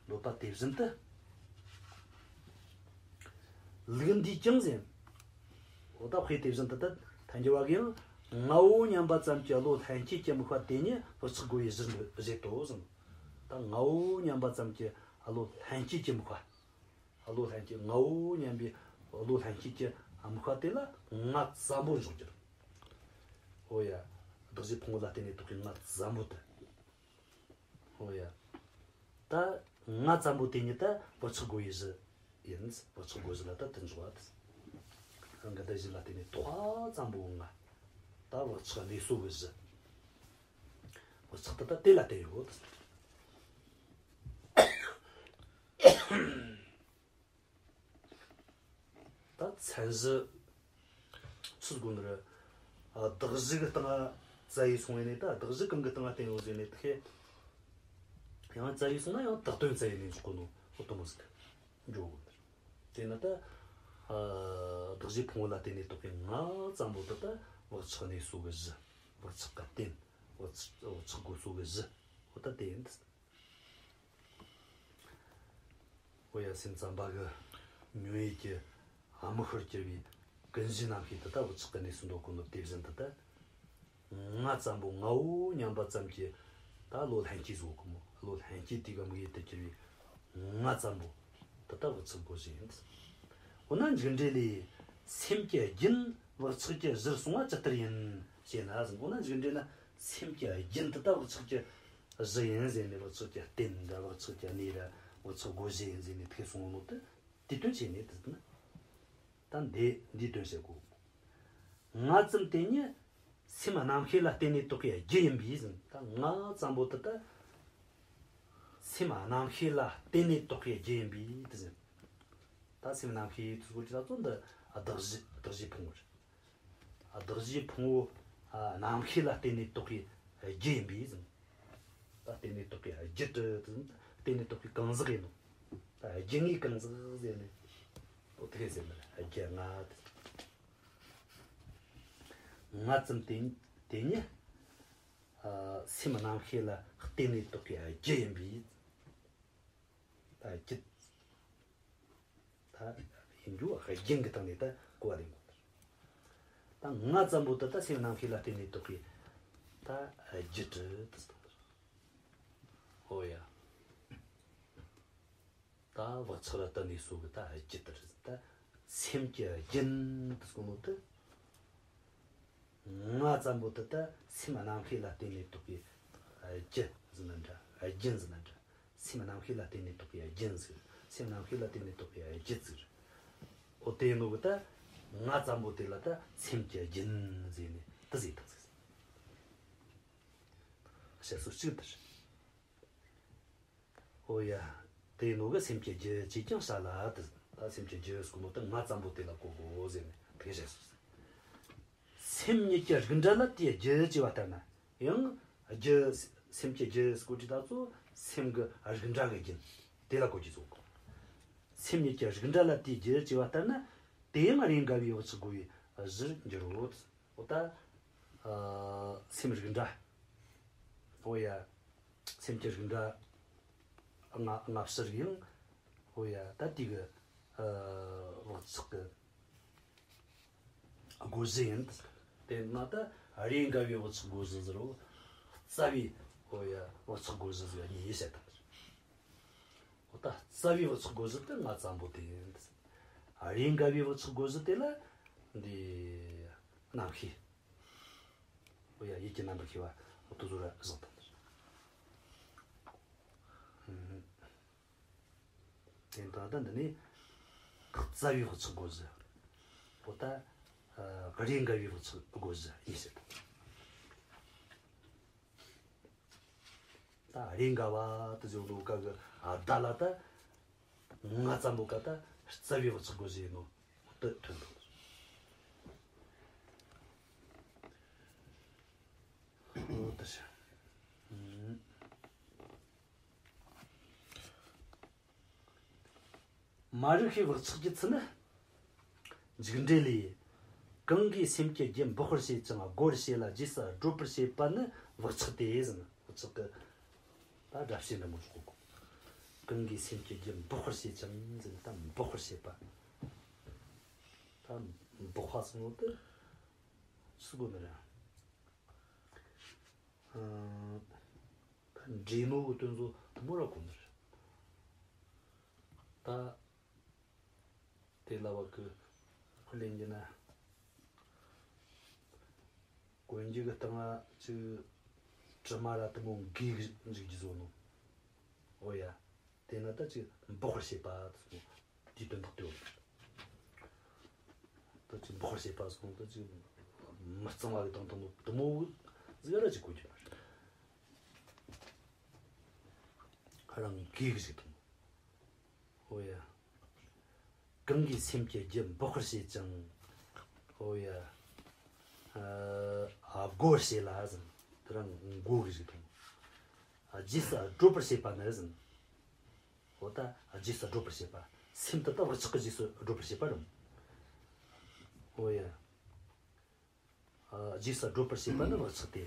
འདོད་པ་དེ་བཞིན་དུ། ལུགས་འདིས་ཀྱང་ཟེར། འོ་ད་དཔེ་དེ་བཞིན་དུ་ད་ཐལ་འགྱུར་བ་གིས་ཡང་ངའོ་སྙམ་པ་ཙམ་གྱི་བློ་ལྷན་སྐྱེས་ཀྱི་དམིགས་པ་དེ་ཉིད་བག་ཆགས་བསྒོ་བའི་གཞིར་བཞེད་དོ་ཟེར། ད་ངའོ་སྙམ་པ་ཙམ་གྱི་བློ་ལྷན་སྐྱེས་ཀྱི་དམིགས་པ། བློ་ལྷན་སྐྱེས། ངའོ་སྙམ་པའི་བློ་ལྷན་སྐྱེས་ཀྱི་དམིགས་པ་དེ་ལ་ང་ཙམ་པོ་འཇོག་རྒྱུ། འོ་ཡ། གདགས་གཞི་ཕུང་པོ་ལ་བརྟེན་ནས་བཏགས་པའི་ང་ཙམ་པོ་དེ། འོ་ཡ། ད་ང་ཙམ་པོ་དེ་ཉིད་ད་བག་ཆགས་བསྒོ་བའི་གཞི་ཡིན། བག་ཆགས་བསྒོ་གཞི་ལ་ད་དེ་འཇོག་པ་དེ། རང་གི་གདགས་གཞི་ལ་བརྟེན་ནས་ཐོགས་ཙམ་པོ་ང་། ད་བག་ཆགས་གནས་སོ་གི་གཞི། བག་ཆགས་ད་ད་དེ་ལ་བརྟེན་ཡོད། ད་མཚན་གཞི་ཆི་ཟིག་གོ་ནི་རེད། ཨ། གདགས་གཞི་གི་སྟེང་ང་བཙལ་ཡེ་སོང་ཡེ་ནས། ད་གདགས་གཞི་གང་གི་སྟེང་ང་བརྟེན་ཡོད་ཟེར་ནས་དེ། ཡང་བཙལ་ཡེ་སོང་ན་ཡང་བཏགས་དོན་བཙལ་ཡེ་ནས་འཇོག་གོ་ནོ། འོ་དེ་མོ་ཟིག་འཇོག་གོ་ནི་རེད། དེས་ན་ད། ཨ། གདགས་གཞི་ཕུང་པོ་ལ་བརྟེན་ནས་བཏགས་པའི་ང་ཙམ་པོ་དེ་ད་བག་ཆགས་གནས་སོ་གི་གཞི། བག་ཆགས་གི་རྟེན། བག་ཆགས་བག་ཆགས་བསྒོ་སོ་གི་གཞི། འོ་ད་དེ་ཡིན། འོ་ཡ། སེམས་ཙམ་པ་གིས་ཉོན་ཡིད་ཀྱི་དམིགས་པར་གྱུར་པའི་ཀུན་གཞི་རྣམ་ཤེས་དེ་ད་བག་ཆགས་ཀྱི་གནས་སུ་འདོད་གོ་ནོ་དེ་བཞིན་དུ་ད། ང་ཙམ་པོ་ངའོ་སྙམ་པ་ཙམ་གྱི་ད་བློ་ལྷན་སྐྱེས་ཟེར་གོ་མོ། བློ་ལྷན་སྐྱེས་དེ་གི་དམིགས་ཡུལ་དུ་གྱུར་པའི་ང་ཙམ་པོ་དེ་ད་བག་ཆགས་བསྒོ་གཞི་ཡིན། འོ་ན་འཇུག་འགྲེལ་ལས། སེམས་ཀྱི་རྒྱུན་བག་ཆགས་ཀྱི་གཞིར་གསུངས་པ་ཇི་ལྟར་ཡིན་ཞེ་ན་ཟེར། འོ་ན་འཇུག་འགྲེལ་ན་སེམས་ཀྱི་རྒྱུན་དེ་ད་བག་ཆགས་ཀྱི་གཞི་ཡིན་ཟེར་ནས། བག་ཆགས་ཀྱི་རྟེན་ར། བག་ཆགས་ཀྱི་གནས་ར། བག་ཆགས་བསྒོ་གཞི་ཡིན་ཟེར་ནས་དེ་གསུངས་ནོ་དེ། དེ་དོན་བྱས་ནས་དེ་ན། ད་འདི་འདིའི་དོན་བྱེད་དགོས། ང་ཙམ་དེ་ཉིད་སེམས་རྣམ་ཤེས་ལ་བརྟེན་ནས་བཏགས་པའི་རྒྱུ་ཡིན་པས་ཟེར། ད་ང་ཙམ་པོ་དེ་ད་སེམས་རྣམ་ཤེས་ལ་བརྟེན་ནས་བཏགས་པའི་རྒྱུ་ཡིན་པས་དེ་ཟེར། ད་སེམས་རྣམ་ཤེས་དེ་ཚོ་ཅི་ད་ཚོ་འདི་གདགས་གཞི། གདགས་གཞི་ཕུང་པོ་རེད། གདགས་གཞི་ཕུང་པོ་རྣམ་ཤེས་ལ་བརྟེན་ནས་བཏགས་པའི་རྒྱུ་ཡིན་པས་ཟེར། ད་བརྟེན་ནས་བཏགས་པའི་རྒྱུ་དེ་ཟེར། བརྟེན་ནས་བཏགས་པའི་གང་ཟག་ཡིན་ནོ། ད་རྒྱུ་ངའི་གང་ཟག་ཟེར་ནས། འོ་དེ་ཟེར་ན་རྒྱུ་ང་དེ། ང་ཙམ་དེ་དེ་ཉིད་ཨ་སེམས་རྣམ་ཤེས་ལ་བརྟེན་ནས་བཏགས་པའི་རྒྱུ་ཡིན་པས། ད་རྒྱུ། ད་ཡིན་རྒྱུ་རྒྱུན་གྱི་སྟེང་ནས་ད་གོ་བ་ལེན་དགོས། ད་ང་ཙམ་པོ་དེ་ད་སེམས་རྣམ་ཤེས་ལ་བརྟེན་ནས་བཏགས་པའི་ད་རྒྱུ་དེ་ད། འོ་ཡ། ད་བག་ཆགས་ར་ད་གནས་སོ་གི་ད་རྒྱུ་དེ་རེད། ད་སེམས་ཀྱི་རྒྱུན་དེ་གསུངས་ནོ་དེ། ང་ཙམ་པོ་དེ་ད་སེམས་རྣམ་ཤེས་ལ་བརྟེན་ནས་བཏགས་པའི་རྒྱུ་ཟེར་ན་འདྲ། རྒྱུན་ཟེར་ན་འདྲ། སེམས་རྣམ་ཤེས་ལ་བརྟེན་ནས་བཏགས་པའི་རྒྱུན་ཟེར། སེམས་རྣམ་ཤེས་ལ་བརྟེན་ནས་བཏགས་པའི་རྒྱུ་ཟེར། འོ་དེ་ཡིན་ནོ་གི་ད་ང་ཙམ་པོ་དེ་ལ་ད་སེམས་ཀྱི་རྒྱུན་ཟེར་ནས་དེ་ཟེར་དང་ཟེར། བཤད་སྲོལ་གཅིག་དེ་རེད། འོ་ཡ། དེ་ཡིན་ནོ་གི་སེམས་ཀྱི་རྒྱུ་ཅེས་ཀྱང་བྱ་ལ། དེ་ད་སེམས་ཀྱི་རྒྱུ་ཟེར་གོ་ནོ་དེ་ང་ཙམ་པོ་དེ་ལ་གོ་དགོས་ཟེར་ནས་དེ་བཤད་སོང་། སེམས་ཉིད་ཀྱི་རིགས་འདྲ་ལ་དེའི་རྒྱུ་ཅེས་པ་ལྟར་ན་ཡང་རྒྱུ། སེམས་ཀྱི་རྒྱུ་ཟེར་གོ་དུས་ད་ཚོ་སེམས་ཀྱི་རིགས་འདྲ་གི་རྒྱུན་དེ་ལ་གོ་རྒྱུ་ཟེར་གོ། སེམས་ཉིད་ཀྱི་རིགས་འདྲ་ལ་དེའི་རྒྱུ་ཅེས་པ་ལྟར་ན་དེ་ཡང་རེས་འགའ་བའི་བག་ཆགས་བསྒོ་བའི་གཞིར་འགྱུར་རོ། འོ་ད། ཨ། སེམས་རིགས་འདྲ། འོ་ཡ། སེམས་ཀྱི་རིགས་འདྲ་སྔ་སྔ་ཕྱི་རིགས་ཡང་། འོ་ཡ། ད་དེ་གི་ཨ་བག་ཆགས་ཀྱི་བསྒོ་གཞི་ཡིན། དེ་ན་ད་རེས་འགའ་བའི་བག་ཆགས་བསྒོ་གཞི་ཟེར་རོ། རྩ་བའི། འོ་ཡ། བག་ཆགས་བསྒོ་གཞི་ཟེར་གཉིས་བཤད་དང་། འོ་ད་རྩ་བའི་བག་ཆགས་བསྒོ་གཞི་དེ་ང་ཙམ་པོ་དེ་ཡིན། རེས་འགའ་བའི་བག་ཆགས་བསྒོ་གཞི་དེ་ལ་འདི་རྣམ་ཤེས། འོ་ཡ། ཡིད་ཀྱི་རྣམ་པར་ཤེས་པ་འོ་དེ་ཚོ་ར་བཞག་དང་། ད་འདི་ནས་རྩ་བའི་བག་ཆགས་དགོས་ཟེར། འོ་ད་ཨ་རེས་འགའ་བའི་བག་ཆགས་དགོས་ཟེར་ཡིན་ཟེར། ད་རེས་འགའ་བ་དེ་ཟེར་ནོ་ག་གི་ཨ་ད་ལ་ད་ང་ཙམ་པོ་ག་ད་རྩ་བའི་བག་ཆགས་དགོས་ཟེར་ནོ་དེ་ཐོན་འདུག། འོ་ད་ཤ། ཨུམ། མ་རིག་པའི་བག་ཆགས་ཀྱི་ཚུལ་ནི། འཇུག་འགྲེལ་ལས། གང་གིས་སེམས་ཀྱི་རྒྱུད་འབག་པར་བྱེད་ཅིང་བསྒོ་བར་བྱེད་ལ་རྗེས་སུ་བགྲོད་པར་བྱེད་པ་ནི་བག་ཆགས་ཏེ་ཟེར། བག་ཆགས་ཀྱི་ད་སྒྲ་བཤད་འདི་མོ་ཟིག་གོ། གང་གིས་སེམས་ཀྱི་རྒྱུད་འབག་པར་བྱེད་ཅིང་ཟེར་ན་ད་འབག་པར་བྱེད་པ། ད་འབག་པ་ཟེར་ནོ་དེ་སུ་གོ་ནི་རེད། ཨ། འདྲེ་ནོ་གི་དོན་ཚོ་དེ་མོ་ར་གོ་ནི་རེད། ད་དེ་ལ་བ་གི་ཁོ་ལེན་རྒྱུ་ན། གོན་རྒྱུ་གི་སྟེང་ང་ཅིག་དྲི་མ་ར་དེ་མོ་འགོས་གི་འཇུག་རྒྱུ་བཟོ་ནོ། འོ་ཡ། དེ་ན་ད་ཅིག་འབག་པར་བྱེད་པ་དེ་མོ་དེའི་དོན་དག་དེ་ཡོད། ད་ཅིག་འབག་པར་བྱེད་པ་སོང་ད་ཅིག་མི་གཙང་བ་གི་དང་དང་དེ་མོ་ཟིག་ར་ཅིག་གོ་རྒྱུ་མ་རེད། ཁ་རང་གིས་ཞིག་དང་། འོ་ཡ། གང་གིས་སེམས་ཀྱི་རྒྱུད་འབག་པར་བྱེད་ཅིང་། འོ་ཡ། ཨ་བསྒོ་བར་བྱེད་ལ་ཟེར། དེ་རང་བསྒོ་གི་ཞིག་དང་། རྗེས་སུ་བགྲོད་པར་བྱེད་པ་ནི་ཟེར། འོ་ད་རྗེས་སུ་བགྲོད་པར་བྱེད་པ། སེམས་དེ་ད་བག་ཆགས་ཀྱི་རྗེས་སུ་བགྲོད་པར་བྱེད་པ་རེད། འོ་ཡ། ཨ་རྗེས་སུ་བགྲོད་པར་བྱེད་པ་ནི་བག་ཆགས་ཏེ།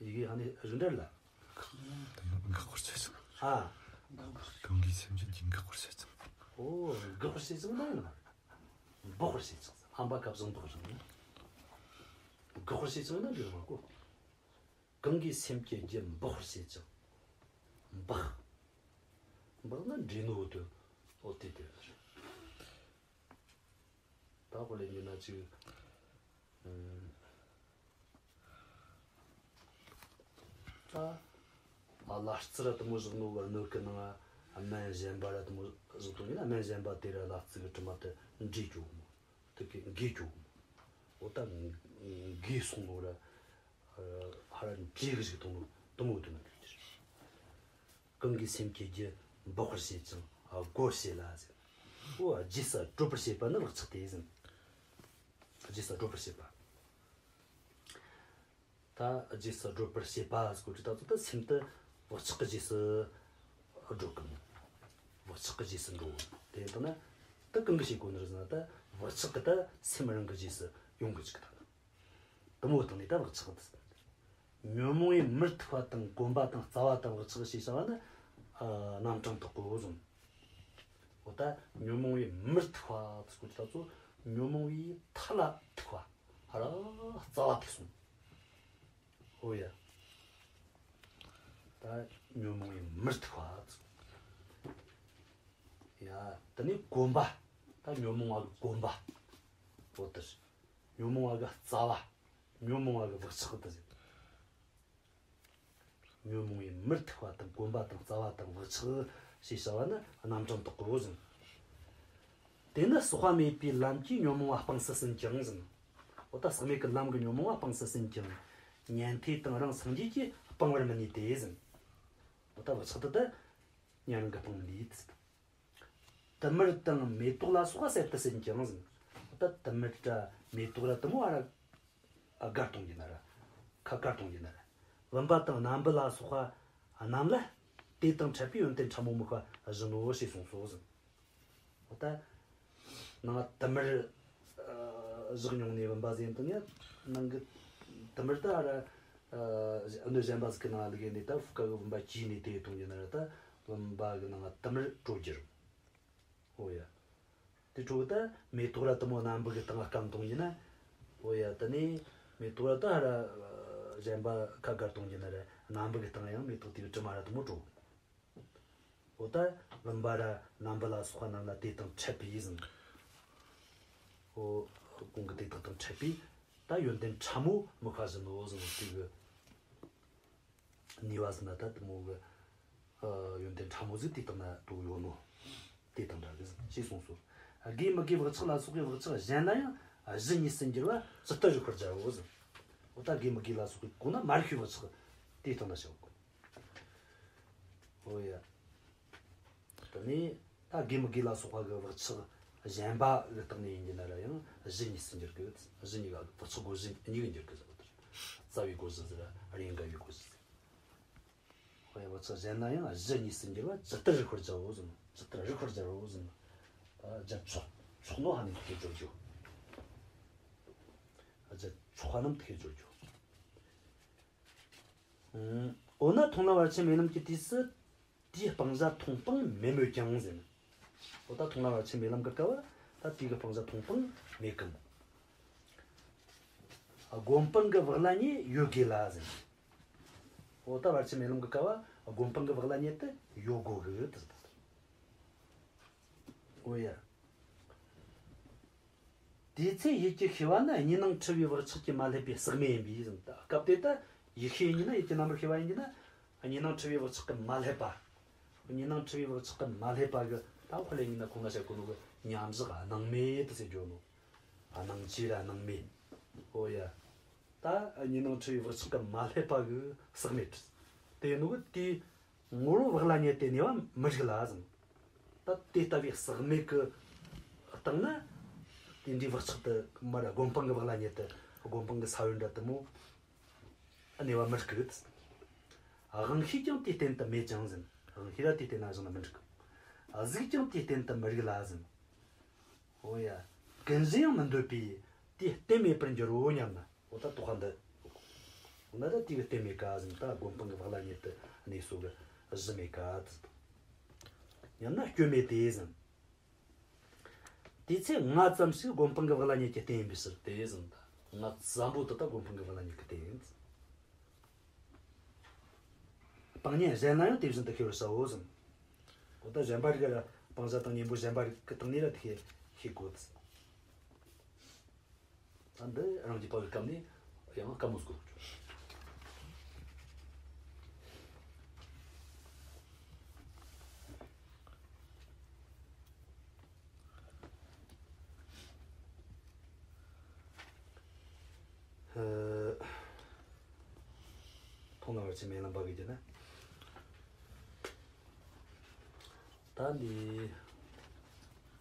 ཡི་གེ་ཨ་ནི་རིགས་འདྲ་ལ། འགག་པར་བྱེད་ཅིང་། ཨ། གང་གིས་སེམས་ཅན་གྱི་འགག་པར་བྱེད་ཅིང་། འོ། འགག་པར་བྱེད་ཅིང་ན་ཡིན་ན། འབག་པར་བྱེད་ཅིང་། ཨམ་པ་སྐབས་བཟང་འབག་རིང་ན། འགག་པར་བྱེད་ཅིང་ན་འདི་མ་གོ། གང་གིས་སེམས་ཀྱི་རྒྱུད་འབག་པར་བྱེད་ཅིང་། འབག་འབག་ན་འདྲེ་ནོ་དེ། འོ་དེ་དེ་རེད། ད་ཁོ་ལས་ཉིན་ན་ཅིག་ཨུམ། ད་ཨ་ལ་རྩི་ར་དེ་མོ་བཞག་ནོ་གི་སྣོད་ཀྱི་ནང་ང་སྨན་གཞན་པ་ར་དེ་མོ་བཞག་དོ་ཡིན་ན། སྨན་གཞན་པ་དེ་ར་ལ་རྩི་གི་དྲི་མ་དེ་འདྲེས་འགྱོ་གི་མོ། དེ་གི་འགོས་འགྱོ་གི་མོ། འོ་ད་འགོས་སོང་ནོ་ར་ཧ་ར་འདྲེས་གི་ཞིག་གཏོང་ནོ་དེ་མོ་དོན་ན་འགྲིག་གི་རེད། གང་གིས་སེམས་ཀྱི་རྒྱུད་འབག་པར་བྱེད་ཅིང་བསྒོ་བར་བྱེད་ལ་ཟེར། འོ་རྗེས་སུ་བགྲོད་པར་བྱེད་པ་ནི་བག་ཆགས་ཏེ་ཟེར། རྗེས་སུ་བགྲོད་པར་བྱེད་པ། ད་རྗེས་སུ་བགྲོད་པར་བྱེད་པ་ཟེར་གོ་དུས་ད་ཚོ་ད་སེམས་དེ་བག་ཆགས་ཀྱི་རྗེས་སུ་བགྲོད་གི་མོ། བག་ཆགས་ཀྱི་རྗེས་སུ་འགྲོ་གི། དེ་ཡིན་དང་ན་ད་གང་གིས་བྱེད་དགོས་ནི་རེད་ཟེར་ན། ད་བག་ཆགས་ཀྱིས་ད་སེམས་རང་གི་རྗེས་སུ་ཡོང་གི་ཅིག་ད། དེ་མོ་བཏང་ནས་ད་བག་ཆགས་དེ། ཉོན་མོངས་པའི་མུར་ཐུག་པ་དང་གོམས་པ་དང་རྩ་བ་དང་བག་ཆགས་ཞེས་བྱ་བ་ནི་ཨ་རྣམ་གྲངས་དག་གོ་ཟེར། འོ་ད་ཉོན་མོངས་པའི་མུར་ཐུག་པ་ཟེར་གོ་དུས་ད་ཚོ་ཉོན་མོངས་པའི་མཐའ་ལ་ཐུག་པ། ཧ་ར་རྩ་བ་ཐུག་སོང་། འོ་ཡ། ད་ཉོན་མོངས་པའི་མུར་ཐུག་པ་ཟེར། ཡ། དེ་ནས་གོམས་པ། ད་ཉོན་མོངས་པ་གི་གོམས་པ། འོ་དེ་རེད། ཉོན་མོངས་པ་གི་རྩ་བ། ཉོན་མོངས་པ་གི་བག་ཆགས་དེ་ཟེར། ཉོན་མོངས་པའི་མུར་ཐུག་པ་དང་གོམས་པ་དང་རྩ་བ་དང་བག་ཆགས་ཞེས་བྱ་བ་ནི་རྣམ་གྲངས་དག་གོ་ཟེར། དེ་ནི་ཟག་པ་མེད་པའི་ལམ་གྱིས་ཉོན་མོངས་པ་སྤངས་སུ་ཟིན་ཀྱང་ཟེར། འོ་ད་ཟག་མེད་ཀྱི་ལམ་གྱིས་ཉོན་མོངས་པ་སྤངས་སུ་ཟིན་ཀྱང་། ཉན་ཐོས་དང་རང་སངས་རྒྱས་ཀྱིས་སྤང་བར་མི་ནུས་ཏེ་ཟེར། འོ་ད་བག་ཆགས་དེ་ད་ཉན་རང་གིས་སྤང་མི་ནུས་ཏེ་ཟེར། དུ་མར་དང་མེ་ཏོག་ལ་སོགས་པ་བསལ་དུ་ཟིན་ཀྱང་ཟེར། ད་དུ་མར་ར་མེ་ཏོག་ར་དེ་མོ་ཨ་ར་ཨ་དགར་གཏོང་རྒྱུ་ན་ར། ཁ་དགར་གཏོང་རྒྱུ་ན་ར། བུམ་པ་དང་སྣམ་བུ་ལ་སོགས་པ་རྣམས་ལ་དེ་དང་འཕྲད་པའི་ཡོན་ཏན་ཕྲ་མོ་དམིགས་པ་བཞིན་ནོ་ཞེས་གསུངས་སོ་ཟེར། འོ་ད་ནང་དུ་མར་ཨ་བཞག་མྱོང་ནས་བུམ་པ་ཟེར་དུས་ཡང་ནང་གི་དུ་མར་ད་ཨ་ར་ཨ་སྣོད་གཞན་པ་ཟིག་གི་ནང་ལ་བླུགས་ནས་ད་ཕུ་ཀ་གི་བུམ་པ་གྱིས་ནས་དེ་གཏོང་རྒྱུ་ན་ར། ད་བུམ་པ་གི་ནང་དུ་མར་བྲོ་རྒྱུ་རེད། འོ་ཡ། དེ་འཕྲོ་ད་མེ་ཏོག་ར་དེ་མོ་སྣམ་བུ་གི་སྟེང་ང་སྐམ་གཏོང་རྒྱུ་ན། འོ་ཡ། དེ་ནས་མེ་ཏོག་ར་ད་ཧ་ར་གཞན་པ་ཁ་དགར་གཏོང་རྒྱུ་ན་ར་སྣམ་བུ་གི་སྟེང་ཡང་མེ་ཏོག་དེ་གི་དྲི་མ་ར་དེ་མོ་བྲོ། འོ་ད་བུམ་པ་ར་སྣམ་བུ་ལ་སོགས་པ་རྣམས་ལ་དེ་དང་འཕྲད་པའི་ཟེར། འོ་གོང་གི་དེ་དག་དང་འཕྲད་པའི་ད་ཡོན་ཏན་ཕྲ་མོ་དམིགས་པ་བཞིན་ནོ་ཟེར་ནོ་དེ་གི་ནུས་པ་ཟེར་ན། ད་དེ་མོ་གི་ ཡོན་ཏན་ཕྲ་མོ་ཟིག་དེའི་སྟེང་ན་དུ་ཡོད་ནོ། དེ་དང་འདྲ་གི་ཟེར་ཞེས་གསུངས་སོ། དགེ་མི་དགེའི་བག་ཆགས་ལ་སོགས་པའི་བག་ཆགས་གཞན་ལ་ཡང་གཞི་གཉིས་སུ་འགྱུར་བ་ཇི་ལྟར་རིགས་པར་སྦྱར་རོ་ཟེར། འོ་ད་དགེ་མི་དགེ་ལ་སོགས་པའི་གོང་ན་མ་རིག་པའི་བག་ཆགས་དེའི་སྟེང་ན་བྱ་བ་གོ། འོ་ཡ། དེ་ནས་ད་དགེ་མི་དགེ་ལ་སོགས་པ་གི་བག་ཆགས་གཞན་པ་གི་སྟེང་ནས་ཡིན་གྱི་ན་ར་ཡང་གཞི་གཉིས་སུ་འགྱུར་གི། གཞི་གཉིས་ཀ་བག་ཆགས་སྒོ་གཞི་གཉིས་ཀྱི་འགྱུར་གི་ཟེར་བ་དེ་རེད། རྩ་བའི་སྒོ་གཞི་ཟེར་ར་རེས་འགའ་བའི་སྒོ་གཞི་ཟེར། འོ་ཡ། བག་ཆགས་གཞན་ན་ཡང་གཞི་གཉིས་སུ་འགྱུར་བ་ཇི་ལྟར་རིགས་པར་སྦྱར་རོ་ཟེར་ནོ། ཇི་ལྟར་རིགས་པར་སྦྱར་རོ་ཟེར་ནོ། ད་སྦྱར་ཆོག་ཆོག་ནོ་ཧ་ནི་དེ་སྦྱོར་རྒྱུ། སྦྱར་ཆོག་པ་རྣམས་དེ་སྦྱོར་རྒྱུ། ཨང་། འོ་ན་མཐོང་ལམ་བར་ཆད་མེད་ལམ་གྱི་དུས་སུ་དེའི་སྤང་བྱ་མཐོང་སྤང་མེད་མོད་ཀྱང་ཟེར་ནོ། འོ་ད་མཐོང་ལམ་བར་ཆད་མེད་ལམ་གྱི་སྐབས་བ་ད་དེ་གི་སྤང་བྱ་མཐོང་སྤང་མེད་གི། སྒོམ་སྤང་གི་བག་ལ་ཉལ་ཡོད་དགོས་ལ་ཟེར། འོ་ད་བར་ཆད་མེད་ལམ་གྱི་སྐབས་བ་སྒོམ་སྤང་གི་བག་ལ་ཉལ་དེ་ཡོད་དགོས་གི་ད། འོ་ཡ། དེའི་ཚེ་ཡིད་ཀྱི་ཤེས་པ་ནི་གཉིས་སྣང་འཁྲུལ་བའི་བག་ཆགས་ཀྱིས་མ་བསླད་པའི་ཟག་མེད་ཡིན་པས་ཟེར། ད་སྐབས་དེ་ད་ཡིད་ཤེས་ཡིན་ན་ཡིད་ཀྱི་རྣམ་པར་ཤེས་པ་ཡིན་གྱི་ན་གཉིས་སྣང་འཁྲུལ་བའི་བག་ཆགས་ཀྱིས་མ་བསླད་པ། གཉིས་སྣང་འཁྲུལ་བའི་བག་ཆགས་ཀྱིས་མ་བསླད་པ་གི་ད་ཁོ་ལས་ཡིན་ན་ཁོང་ན་བཤད་གོ་ནོ་གི་མཉམ་བཞག་སྣང་མེད་དུ་ཟེར་རྒྱུ་ནོ། སྣང་བཅས་ར་སྣང་མེད། འོ་ཡ། ད་གཉིས་སྣང་འཁྲུལ་བའི་བག་ཆགས་ཀྱིས་མ་བསླད་པ་གི་ཟག་མེད་དེ་ཡིན་ནོ་གི་དེའི་ངོ་བོ་བག་ལ་ཉལ་དེ་གནས་པ་མི་རིགས་ལ་ཟེར། ད་དེ་ལྟ་བུའི་ཟག་མེད་ཀྱི་སྟེང་ན་དེ་འདྲའི་བག་ཆགས་དེ་མར་ར་སྒོམ་སྤང་གི་བག་ལ་ཉལ་དེ་སྒོམ་སྤང་གི་ས་བོན་འདྲ་དེ་མོ་གནས་པ་མི་རིགས་གི། དབང་ཤེས་ཀྱང་དེའི་རྟེན་དུ་མེད་ཅིང་ཟེར། དབང་ཤེས་ར་དེའི་རྟེན་ན་བཞག་ན་མི་འགྲིག་གི། གཟུགས་ཀྱང་དེའི་རྟེན་དུ་མི་རིགས་ལ་ཟེར། འོ་ཡ། ཀུན་གཞི་ཡང་མི་འདོད་པས་དེའི་རྟེན་མེད་པར་འགྱུར་རོ་སྙམ་ན། འོ་ད་དོགས་པ་འདི། འོ་ན་ད་དེ་གི་རྟེན་མེད་ཀ་ཟེར། ད་སྒོམ་སྤང་གི་བག་ལ་ཉལ་དེ་གནས་ས་གི་གཞི་མེད་ཀ་ཟེར། སྙམ་ན་སྐྱོན་མེད་དེ་ཟེར། དེའི་ཚེ་ང་ཙམ་ཞིག་སྒོམ་སྤང་གི་བག་ལ་ཉལ་གྱི་རྟེན་ཡིན་པའི་ཕྱིར་ཏེ་ཟེར། ད་ང་ཙམ་པོ་དེ་ད་སྒོམ་སྤང་གི་བག་ལ་ཉལ་གྱི་རྟེན་ཡིན། སྤང་གཉེན་གཞན་ལ་ཡང་དེ་བཞིན་དུ་ཤེས་པར་བྱའོ་ཟེར། འོ་ད་གཞན་པ་རིགས་ལ་སྤང་བྱ་དང་གཉེན་པོ་གཞན་པ་རིགས་ཀྱི་སྟེང་ནས་ལ་དེ་ཤེས་དགོས། ད་འདི་རང་རྒྱུད་པ་གི་སྐབས་ནས་ཡང་དཀའ་མོ་ཟིག་གོ། མཐོང་ལམ་བར་ཆད་མེད་ལམ་པ་གི་རྒྱུད་ན། ད་འདི་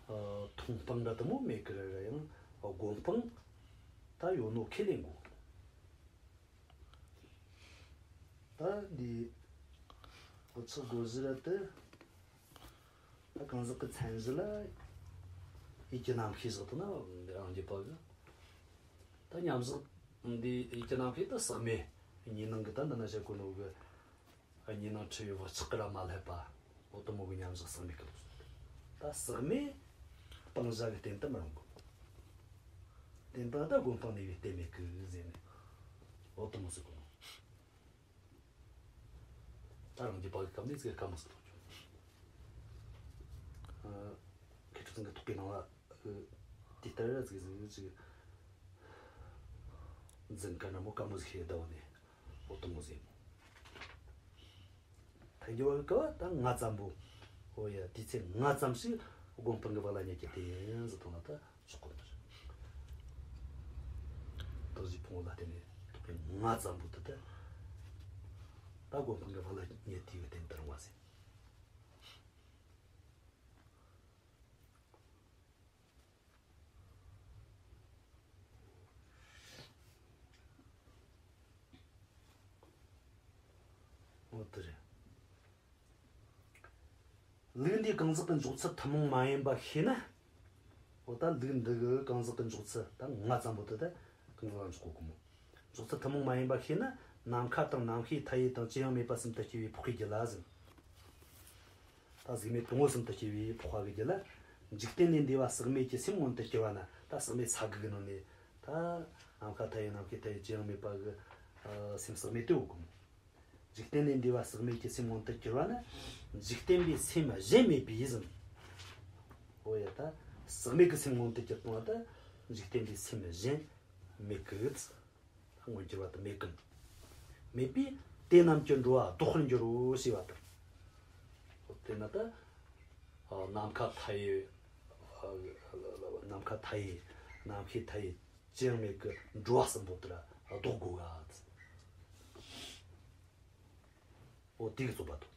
ཨ་མཐོང་སྤང་འདྲ་དེ་མོ་མེད་གི་ར་ར་ཡང་སྒོམ་སྤང་ད་ཡོད་ནོ་ཁས་ལེན་དགོས། ད་འདི་བག་ཆགས་སྒོ་གཞི་ར་དེ། ད་གང་ཟག་གི་མཚན་གཞི་ལ་ཡིད་ཀྱི་རྣམ་ཤེས་བཞག་ཐུབ་ན་རང་རྒྱུད་པ་གི། ད་མཉམ་བཞག་འདི་ཡིད་ཀྱི་རྣམ་ཤེས་ད་ཟག་མེད་གཉིས་སྣང་གི་ད་འདི་ན་བཤད་གོ་ནོ་གི། གཉིས་སྣང་འཁྲུལ་བའི་བག་ཆགས་ཀྱིས་ར་མ་བསླད་པ། འོ་དེ་མོ་གི་མཉམ་བཞག་ཟག་མེད་ཀྱི་ལུགས་སོ། ད་ཟག་མེད་སྤང་བྱ་གི་རྟེན་དུ་མི་རུང་གི། རྟེན་དང་ད་སྒོམ་སྤང་གནས་པའི་རྟེན་མེད་གི་ཟེར་ནས། འོ་དེ་མོ་ཟེར་གོ་ནོ། ད་རང་རྒྱུད་པ་གི་སྐབས་ནས་ཅིག་དཀའ་མོ་ཟིག་ཐོག་བྱུང་། ཨ། མཁས་གྲུབ་ཚང་གི་ཐུགས་ཀའི་ནང་ལ་དེ་ལྟར་ཟིག་ཟིག་ཅིག་འཛིན་ག་ན་མོ་དཀའ་མོ་ཟིག་ཤེས་བསྡད་པ་ནས་འོ་དེ་མོ་ཟིག་ཡིན་མོ། ཐལ་འགྱུར་བ་གི་སྐབས་ད་ང་ཙམ་པོ། འོ་ཡ། དེའི་ཚེ་ང་ཙམ་ཞིག་སྒོམ་སྤང་གི་བག་ལ་ཉལ་གྱི་རྟེན་ཡིན་ཟེར་བཏང་ན་ད་ཆོག་གོ་ནི་རེད། དག་གཞི་ཕུང་པོ་ལ་བརྟེན་ནས་ཐུག་པའི་ང་ཙམ་པོ་དེ་ད། ད་སྒོམ་སྤང་གི་བག་ལ་ཉལ་དེ་གི་རྟེན་དུ་རུང་བ་ཟེར། འོ་དེ་རེད། ལུགས་འདིའི་གང་ཟག་གི་འཇོག་ཚུལ་ཐུན་མོང་མ་ཡིན་པ་ཤེས་ན། འོ་ད་ལུགས་འདི་གི་གང་ཟག་གི་འཇོག་ཚུལ་ད་ང་ཙམ་པོ་དེ་ད་གང་ཟག་ལ་འཇོག་གོ་གི་མོ། འཇོག་ཚུལ་ཐུན་མོང་མ་ཡིན་པ་ཤེས་ན། ནམ་མཁའ་དང་རྣམ་ཤེས་མཐའ་ཡས་དང་ཅི་ཡང་མེད་པ་གསུམ་དུ་སྐྱེ་བའི་འཕགས་པའི་རྒྱུད་ལ་ཟེར། ད་གཟུགས་མེད་དང་པོ་གསུམ་དུ་སྐྱེ་བའི་འཕགས་པ་གི་རྒྱུད་ལ། འཇིག་རྟེན་ལས་འདས་པ་ཟག་མེད་ཀྱི་སེམས་མངོན་དུ་གྱུར་པ་ན། ད་ཟག་མེད་ས་དགུ་གི་ནང་ནས་ད་ནམ་མཁའ་མཐའ་ཡས་རྣམ་ཤེས་མཐའ་ཡས་ཅི་ཡང་མེད་པ་གི་ཨ་སེམས་ཟག་མེད་དེ་ཡོད་གི་མོ། འཇིག་རྟེན་ལས་འདས་པ་ཟག་མེད་ཀྱི་སེམས་མངོན་དུ་གྱུར་པ་ན། འཇིག་རྟེན་པའི་སེམས་གཞན་མེད་པས་ཟེར། འོ་ཡ། ད་ཟག་མེད་ཀྱི་སེམས་མངོན་དུ་གྱུར་བཏང་བ་ད་འཇིག་རྟེན་པའི་སེམས་གཞན་མེད་གི། མངོན་གྱུར་པ་དེ་མེད་གི། མེད་པས་དེ་རྣམས་ཀྱི་འགྲོ་བ་ལྡོག་པར་འགྱུར་རོ་ཞེས་པ་དང་། དེ་ན་ད་ཨ་ནམ་མཁའ་མཐའ་ཡས། ཨ་ནམ་མཁའ་མཐའ་ཡས། རྣམ་ཤེས་མཐའ་ཡས་ཅི་ཡང་མེད་གི་འགྲོ་བ་གསུམ་པོ་དེ་ར་ལྡོག་དགོས་ག། འོ་དེ་གི་རྩོད་པ་ཐོབ།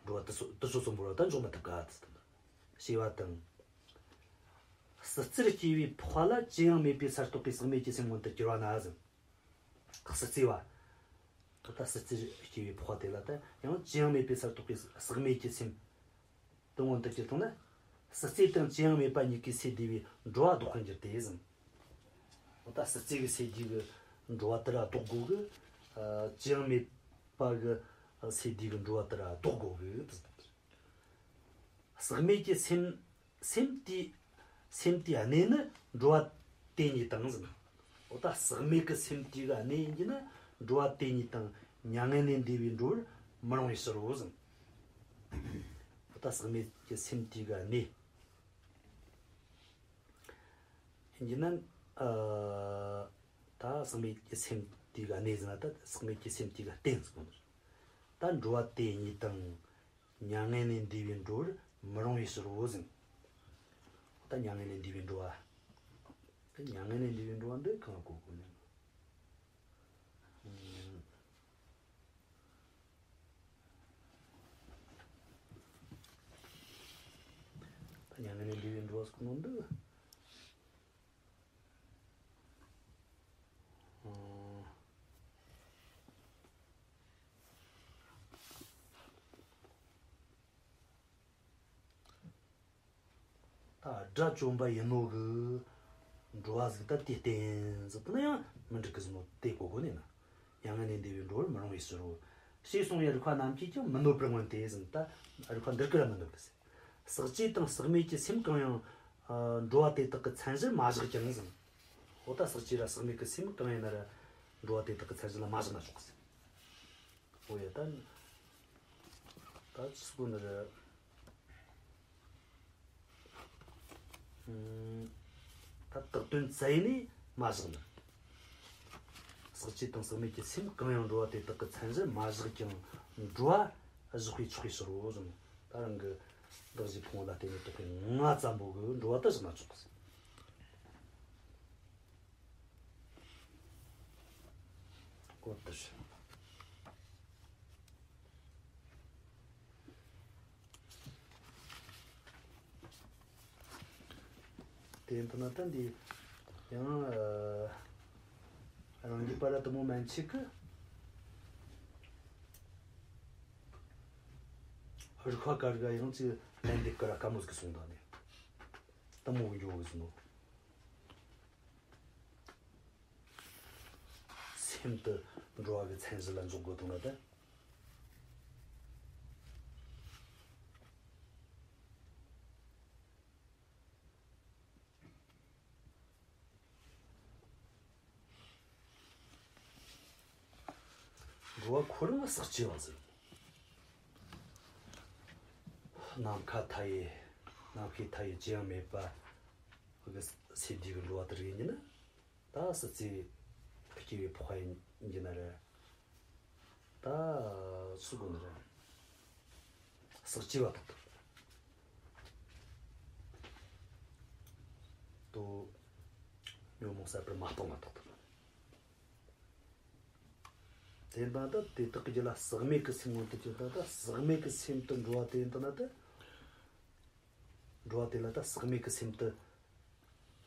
འགྲོ་བ་དེ་ཚོ་དེ་ཚོ་གསུམ་པོ་ར་ད་འཇོག་མི་ཐུབ་ག། ཞེས་པ་དང་། སྲིད་རྩེར་སྐྱེས་པའི་འཕགས་པ་ལ་ཅི་ཡང་མེད་པའི་སར་གཏོགས་པའི་ཟག་མེད་ཀྱི་སེམས་མངོན་དུ་གྱུར་པ་ན་ཟེར། སྲིད་རྩེ་བ། ད་སྲིད་རྩེར་སྐྱེས་པའི་འཕགས་པ་དེ་ལ་ད་ཡང་ཅི་ཡང་མེད་པའི་སར་གཏོགས་པའི་ཟག་མེད་ཀྱི་སེམས་དེ་མངོན་དུ་གྱུར་བཏང་ན། སྲིད་རྩེ་དང་ཅི་ཡང་མེད་པ་གཉིས་ཀའི་སས་བསྡུས་པའི་འགྲོ་བ་ལྡོག་པར་འགྱུར་ཏེ་ཟེར། འོ་ད་སྲིད་རྩེ་གི་སས་བསྡུས་གི་འགྲོ་བ་དེ་ར་ལྡོག་དགོས་གི། ཨ་ཅི་ཡང་མེད་པ་གི་སས་བསྡུས་གི་འགྲོ་བ་དེ་ར་ལྡོག་དགོས་གི། ཟག་མེད་ཀྱི་སེམས། སེམས་དེ། སེམས་དེའི་གནས་ནི་འགྲོ་བ་དེ་གཉིས་དང་ཟེར། འོ་ད་ཟག་མེད་ཀྱི་སེམས་དེ་གི་གནས་ཡིན་གྱི་ན་འགྲོ་བ་དེ་གཉིས་དང་མྱ་ངན་ལས་འདས་པའི་འགྲོ་བར་མི་རུང་བའི་ཕྱིར་རོ་ཟེར། འོ་ད་ཟག་མེད་ཀྱི་སེམས་དེ་གི་གནས་ཡིན་གྱི་ན། ཨ་ད་ཟག་མེད་ཀྱི་སེམས་དེ་གི་གནས་ཟེར་ན་ད་ཟག་མེད་ཀྱི་སེམས་དེ་གི་རྟེན་ཟེར་གོ་ནོ། ད་འགྲོ་བ་དེ་གཉིས་དང་མྱ་ངན་ལས་འདས་པའི་འགྲོ་བར་མི་རུང་བའི་ཕྱིར་རོ་ཟེར། ད་མྱ་ངན་ལས་འདས་པའི་འགྲོ་བ། ད་མྱ་ངན་ལས་འདས་པའི་འགྲོ་བ་འདི་གང་གོ་དགོས་ནི། ད་མྱ་ངན་ལས་འདས་པའི་འགྲོ་བ་ཟེར་གོ་ནོ་འདི། ད་དགྲ་བཅོམ་པ་ཡིན་ནོ་གི་འགྲོ་བ་ཟིག་ད་དེ་རྟེན་ཟིག་ད་ན་ཡང་མི་འགྲིག་གི་ཟེར་ནོ་དེ་གོ་དགོས་ནས་ན། མྱ་ངན་ལས་འདས་པའི་འགྲོ་བར་མི་རུང་བའི་ཕྱིར་རོ། ཞེས་གསུངས་པའི་རིགས་པ་རྣམས་ཀྱིས་ཀྱང་མི་གནོད་པར་མངོན་ཏེ་ཟེར། ད་རིགས་པ་འདི་གིས་ར་མི་གནོད་གི་ཟེར། ཟག་བཅས་དང་ཟག་མེད་ཀྱི་སེམས་གང་ཡང་འགྲོ་བ་དེ་དག་གི་མཚན་གཞིར་མ་བཞག་ཀྱང་ཟེར། འོ་ད་ཟག་བཅས་ར་ཟག་མེད་ཀྱི་སེམས་གང་ཡིན་ན་ར་འགྲོ་བ་དེ་དག་གི་མཚན་གཞི་ལ་མ་བཞག་ན་ཆོག་གི་ཟེར། འོ་ཡ་ད། ད་ཅི་ཟེར་གོ་ནི་རེད། ད་བཏགས་དོན་བཙལ་ནས་མ་བཞག་ན། ཟག་བཅས་དང་ཟག་མེད་ཀྱི་སེམས་གང་ཡང་འགྲོ་བ་དེ་དག་གི་མཚན་གཞིར་མ་བཞག་ཀྱང་འགྲོ་བ་བཞག་པས་ཆོག་པའི་ཕྱིར་རོ་གསུངས། ད་རང་གི་གདགས་གཞི་ཕུང་པོ་ལ་བརྟེན་ནས་བཏགས་པའི་ང་ཙམ་པོ་གི་འགྲོ་བ་དེ་བཞག་ན་ཆོག་གི་ཟེར། གོ་བསྡུར། དེ་ཡིན་ན་ད་འདི་ཡང་ཨ་རང་རྒྱུད་པ་ར་དེ་མོ་མན་ཆད་གི། རིགས་པ་ག་རེ་ག་ཡང་ཅིག་ལན་འདེབས་ཀ་ར་དཀའ་མོ་ཟིག་གསུངས་ད་ནི། དེ་མོ་གི་འགྱོ་གི་ཟེར་ནོ། སེམས་དེ་འགྲོ་བ་གི་མཚན་གཞི་ལ་འཇོག་དགོས་དང་ན་ད། འགྲོ་བ་ཁོ་རང་ལ་ཟག་བཅས་པ་ཟེར། ནམ་མཁའ་མཐའ་ཡས། རྣམ་ཤེས་མཐའ་ཡས་ཅི་ཡང་མེད་པ་གི་སས་བསྡུས་གི་འགྲོ་བ་དེ་རིགས་ཡིན་ན། ད་སྲིད་རྩེར་སྐྱེས་པའི་འཕགས་པ་ཡིན་གྱི་ན་རེད། ད་སུ་དགོས་ནི་རེད། ཟག་བཅས་པ་ཐོབ་ཐུབ། དོ། ཉོན་མོངས་ཟད་པར་མ་སྤངས་པ་ཐོབ་ཐུབ། དེ་ལྟ་ད་དེ་དག་གི་རྒྱུད་ལ་ཟག་མེད་ཀྱི་སེམས་མངོན་དུ་གྱུར་ད། ད་ཟག་མེད་ཀྱི་སེམས་དེ་འགྲོ་བ་དེ་ཡིན་ད་ན་ད། འགྲོ་བ་དེ་ལ་ད་ཟག་མེད་ཀྱི་སེམས་དེ་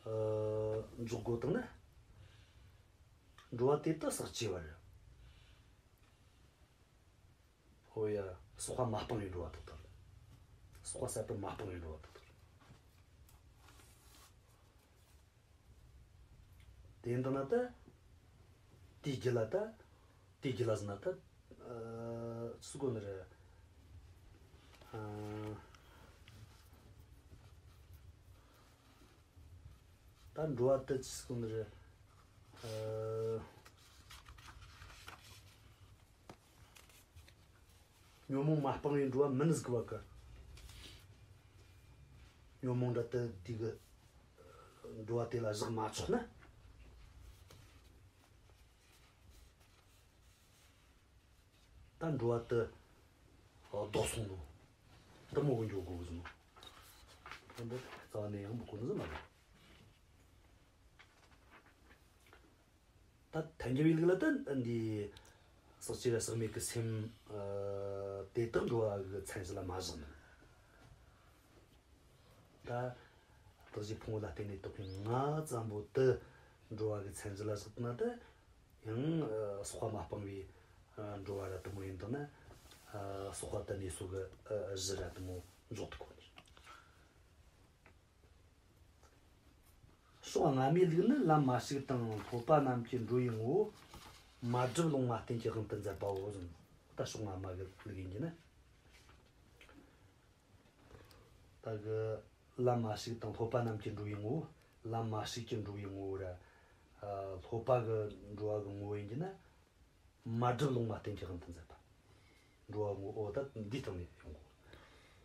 ཨ་འཇོག་དགོས་དང་ན། འགྲོ་བ་དེ་ད་ཟག་བཅས་པ་རེད། ཧོ་ཡ། ཟག་པ་མ་སྤངས་པའི་འགྲོ་བ་དག་དང་། ཟག་པ་ཟད་པར་མ་སྤངས་པའི་འགྲོ་བ་དག་དང་། དེ་ཡིན་ད་ན་ད། དེའི་རྒྱུད་ལ་ད། དེའི་རྒྱུད་ལ་ཟེར་ན་ད། ཨ་སུ་དགོས་ནི་རེད། ཨ། ད་འགྲོ་བ་དེ་ཅི་ཟེར་གོ་ནི་རེད། ཨ། ཉོན་མོངས་མ་སྤངས་པའི་འགྲོ་བ་མིན་ཟིག་བ་གི། ཉོན་མོངས་འདྲ་དེ་དེ་གི་འགྲོ་བ་དེ་ལ་བཞག་མ་ཆོག་ན། ད་འགྲོ་བ་དེ་ ལྡོག་སོང་ནོ། དེ་མོ་གི་འགྱོ་དགོས་གི་ཟེར་ནོ། ད་འདི་རྩ་བ་ནས་ཡང་མི་གོ་ནི་ཟིག་མ་རེད། ད་ཐལ་འགྱུར་བའི་ལུགས་ལ་ད་འདི་ཟག་བཅས་ར་ཟག་མེད་ཀྱི་སེམས་ཨ་དེ་དག་འགྲོ་བ་གི་མཚན་གཞི་ལ་མ་བཞག་ནས། ད་གཏགས་གཞི་ཕུང་པོ་ལ་བརྟེན་ནས་བཏགས་པའི་ང་ཙམ་པོ་དེ་འགྲོ་བ་གི་མཚན་གཞི་ལ་བཞག་ན། ད་ཡང་ཨ་ཟག་པ་མ་སྤངས་པའི་ཨ་འགྲོ་བ་ར་དེ་མོ་ཡིན་དང་ན། ཨ་ཟག་པ་དེ་གནས་ས་གི་ཨ་གཞི་ར་དེ་མོ་འཇོག་ཐུབ་གོ་ནི། ཕྱོགས་སྔ་མའི་ལུགས་ནི་ལམ་མ་ཞུགས་དང་སློབ་པ་རྣམས་ཀྱི་འགྲོ་བའི་ངོ་བོ་མ་བསྒྲིབས་ལུང་མ་བསྟན་གྱི་དབང་དུ་མཛད་པའོ་ཟེར། ད་ཕྱོགས་སྔ་མ་གི་ལུགས་ཡིན་གྱི་ན། ད་གི་ལམ་མ་ཞུགས་དང་སློབ་པ་རྣམས་ཀྱི་འགྲོ་བའི་ངོ་བོ། ལམ་མ་ཞུགས་ཀྱི་འགྲོ་བའི་ངོ་བོ་ར། ཨ་སློབ་པ་གི་འགྲོ་བ་གི་ངོ་བོ་ཡིན་གྱི་ན། མ་བསྒྲིབས་ལུང་མ་བསྟན་གྱི་དབང་དུ་མཛད་པ། འགྲོ་བ་ངོ་བོ་ད་འདིའི་སྟེང་ནས་ཡོང་གོ།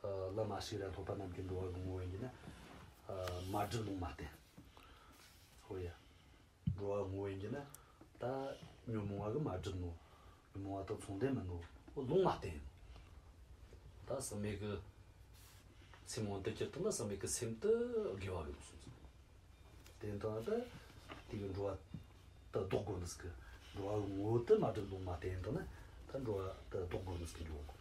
ཨ་ལམ་མ་ཞུགས་ར་སློབ་པ་རྣམས་ཀྱི་འགྲོ་བ་གི་ངོ་བོ་ཡིན་གྱི་ན། ཨ་མ་བསྒྲིབས་ལུང་མ་བསྟན། ཧོ་ཡ། འགྲོ་བ་ངོ་བོ་ཡིན་གྱི་ན། ད་ཉོན་མོངས་པ་གིས་མ་བསྒྲིབས་ནོ། ཉོན་མོངས་པ་དང་མཚུངས་ལྡན་མིན་ནོ། ཨོ་ལུང་མ་བསྟན། ད་ཟག་མེད་ཀྱི་སེམས་མངོན་དུ་གྱུར་ཐུབ་ན་ཟག་མེད་ཀྱི་སེམས་དེ་དགེ་བ་ཡིན་གསུངས་སོ། དེ་ཡིན་དང་ད་དེ་གི་འགྲོ་བ་དེ་ལྡོག་དགོས་ནི་ཟིག་གི། འགྲོ་བ་གི་ངོ་བོ་དེ་མ་བསྒྲིབས་ལུང་མ་བསྟན་ཡིན་དང་ན། ད་འགྲོ་བ་དེ་ལྡོག་དགོས་ནི་ཟིག་གི་འགྱོ་གོ།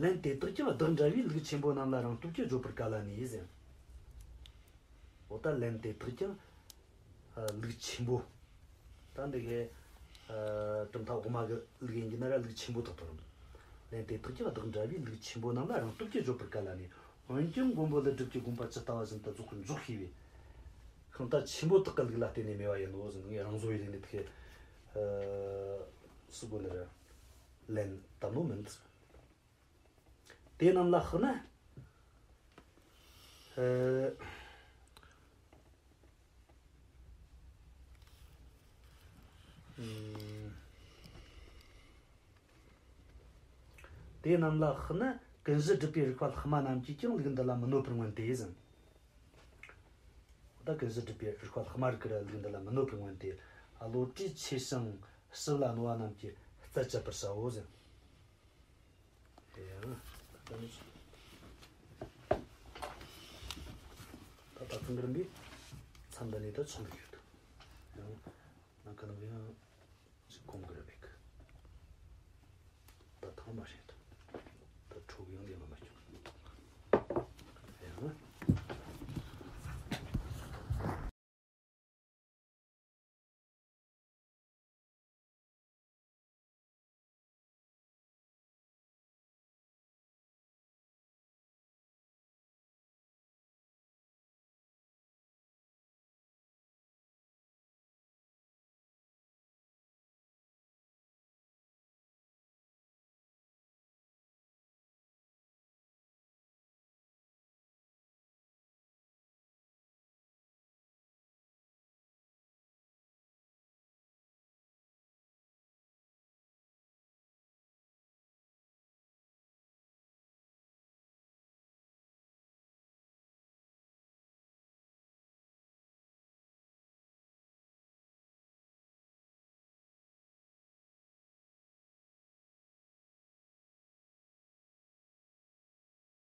ལན་དེ་དག་ཀྱང་བདག་འདྲ་བས་ལུགས་ཆེན་པོ་རྣམས་ལ་རང་སྟོབས་ཀྱིས་བརྗོད་པར་ག་ལ་ནུས་ཟེར། འོ་ད་ལན་དེ་དག་ཀྱང་ཨ་ལུགས་ཆེན་པོ། ད་འདི་གའི་ཨ་གྲུབ་མཐའ་འོག་མ་གི་ལུགས་ཡིན་གྱི་ན་ར་ལུགས་ཆེན་པོ་དག་དང་། ལན་དེ་དག་ཀྱང་བདག་འདྲ་བས་ལུགས་ཆེན་པོ་རྣམས་ལ་རང་སྟོབས་ཀྱིས་བརྗོད་པར་ག་ལ་ནུས། འོན་ཀྱང་མགོན་པོ་ཀླུ་སྒྲུབ་ཀྱི་དགོངས་པ་ཇི་ལྟ་བ་བཞིན་དུ་རྫོགས་པར་འཇོག་ཤེས་པས། ཤིང་རྟ་ཆེན་པོ་དག་གི་ལུགས་ལ་བརྟེན་ནས་སྨྲས་པ་ཡིན་ནོ་ཟེར། ངས་རང་བཟོ་བའི་ལུགས་ནས་དེ་གའི་ཨ་སུ་གོ་ནི་ར་ལན་བཏབ་ནོ་མིན། དེ་རྣམས་ལ་ཤེས་ན། ཨ་ཨུམ། དེ་རྣམས་ལ་ཤེས་ན་ཀུན་གཞི་སྒྲུབ་པའི་རིགས་པ་ལྷག་མ་རྣམས་ཀྱིས་ཀྱང་ལུགས་འདི་ལ་མི་གནོད་པར་མངོན་ཏེ་ཟེར། ད་ཀུན་གཞི་སྒྲུབ་པའི་རིགས་པ་ལྷག་མ་རིགས་ཀྱིས་ར་ལུགས་འདི་ལ་མི་གནོད་པར་མངོན་ཏེ། བློ་གྲོས་ཆེ་ཞིང་ཞིབ་ལ་རྣོ་བ་རྣམས་ཀྱིས་རྩད་གཅད་པར་བྱའོ་ཟེར། ཡང་ད་ནི་ད་ད་ཐེངས་རིམ་པས་མཚམས་འདི་ནས་ད་ཆོག་གི་ཡོད། ཡང་ན་ག་ནང་ཡང་ཅིག་གོང་གི་རེ་བེག་ད་ཐང་མ་ཤེས་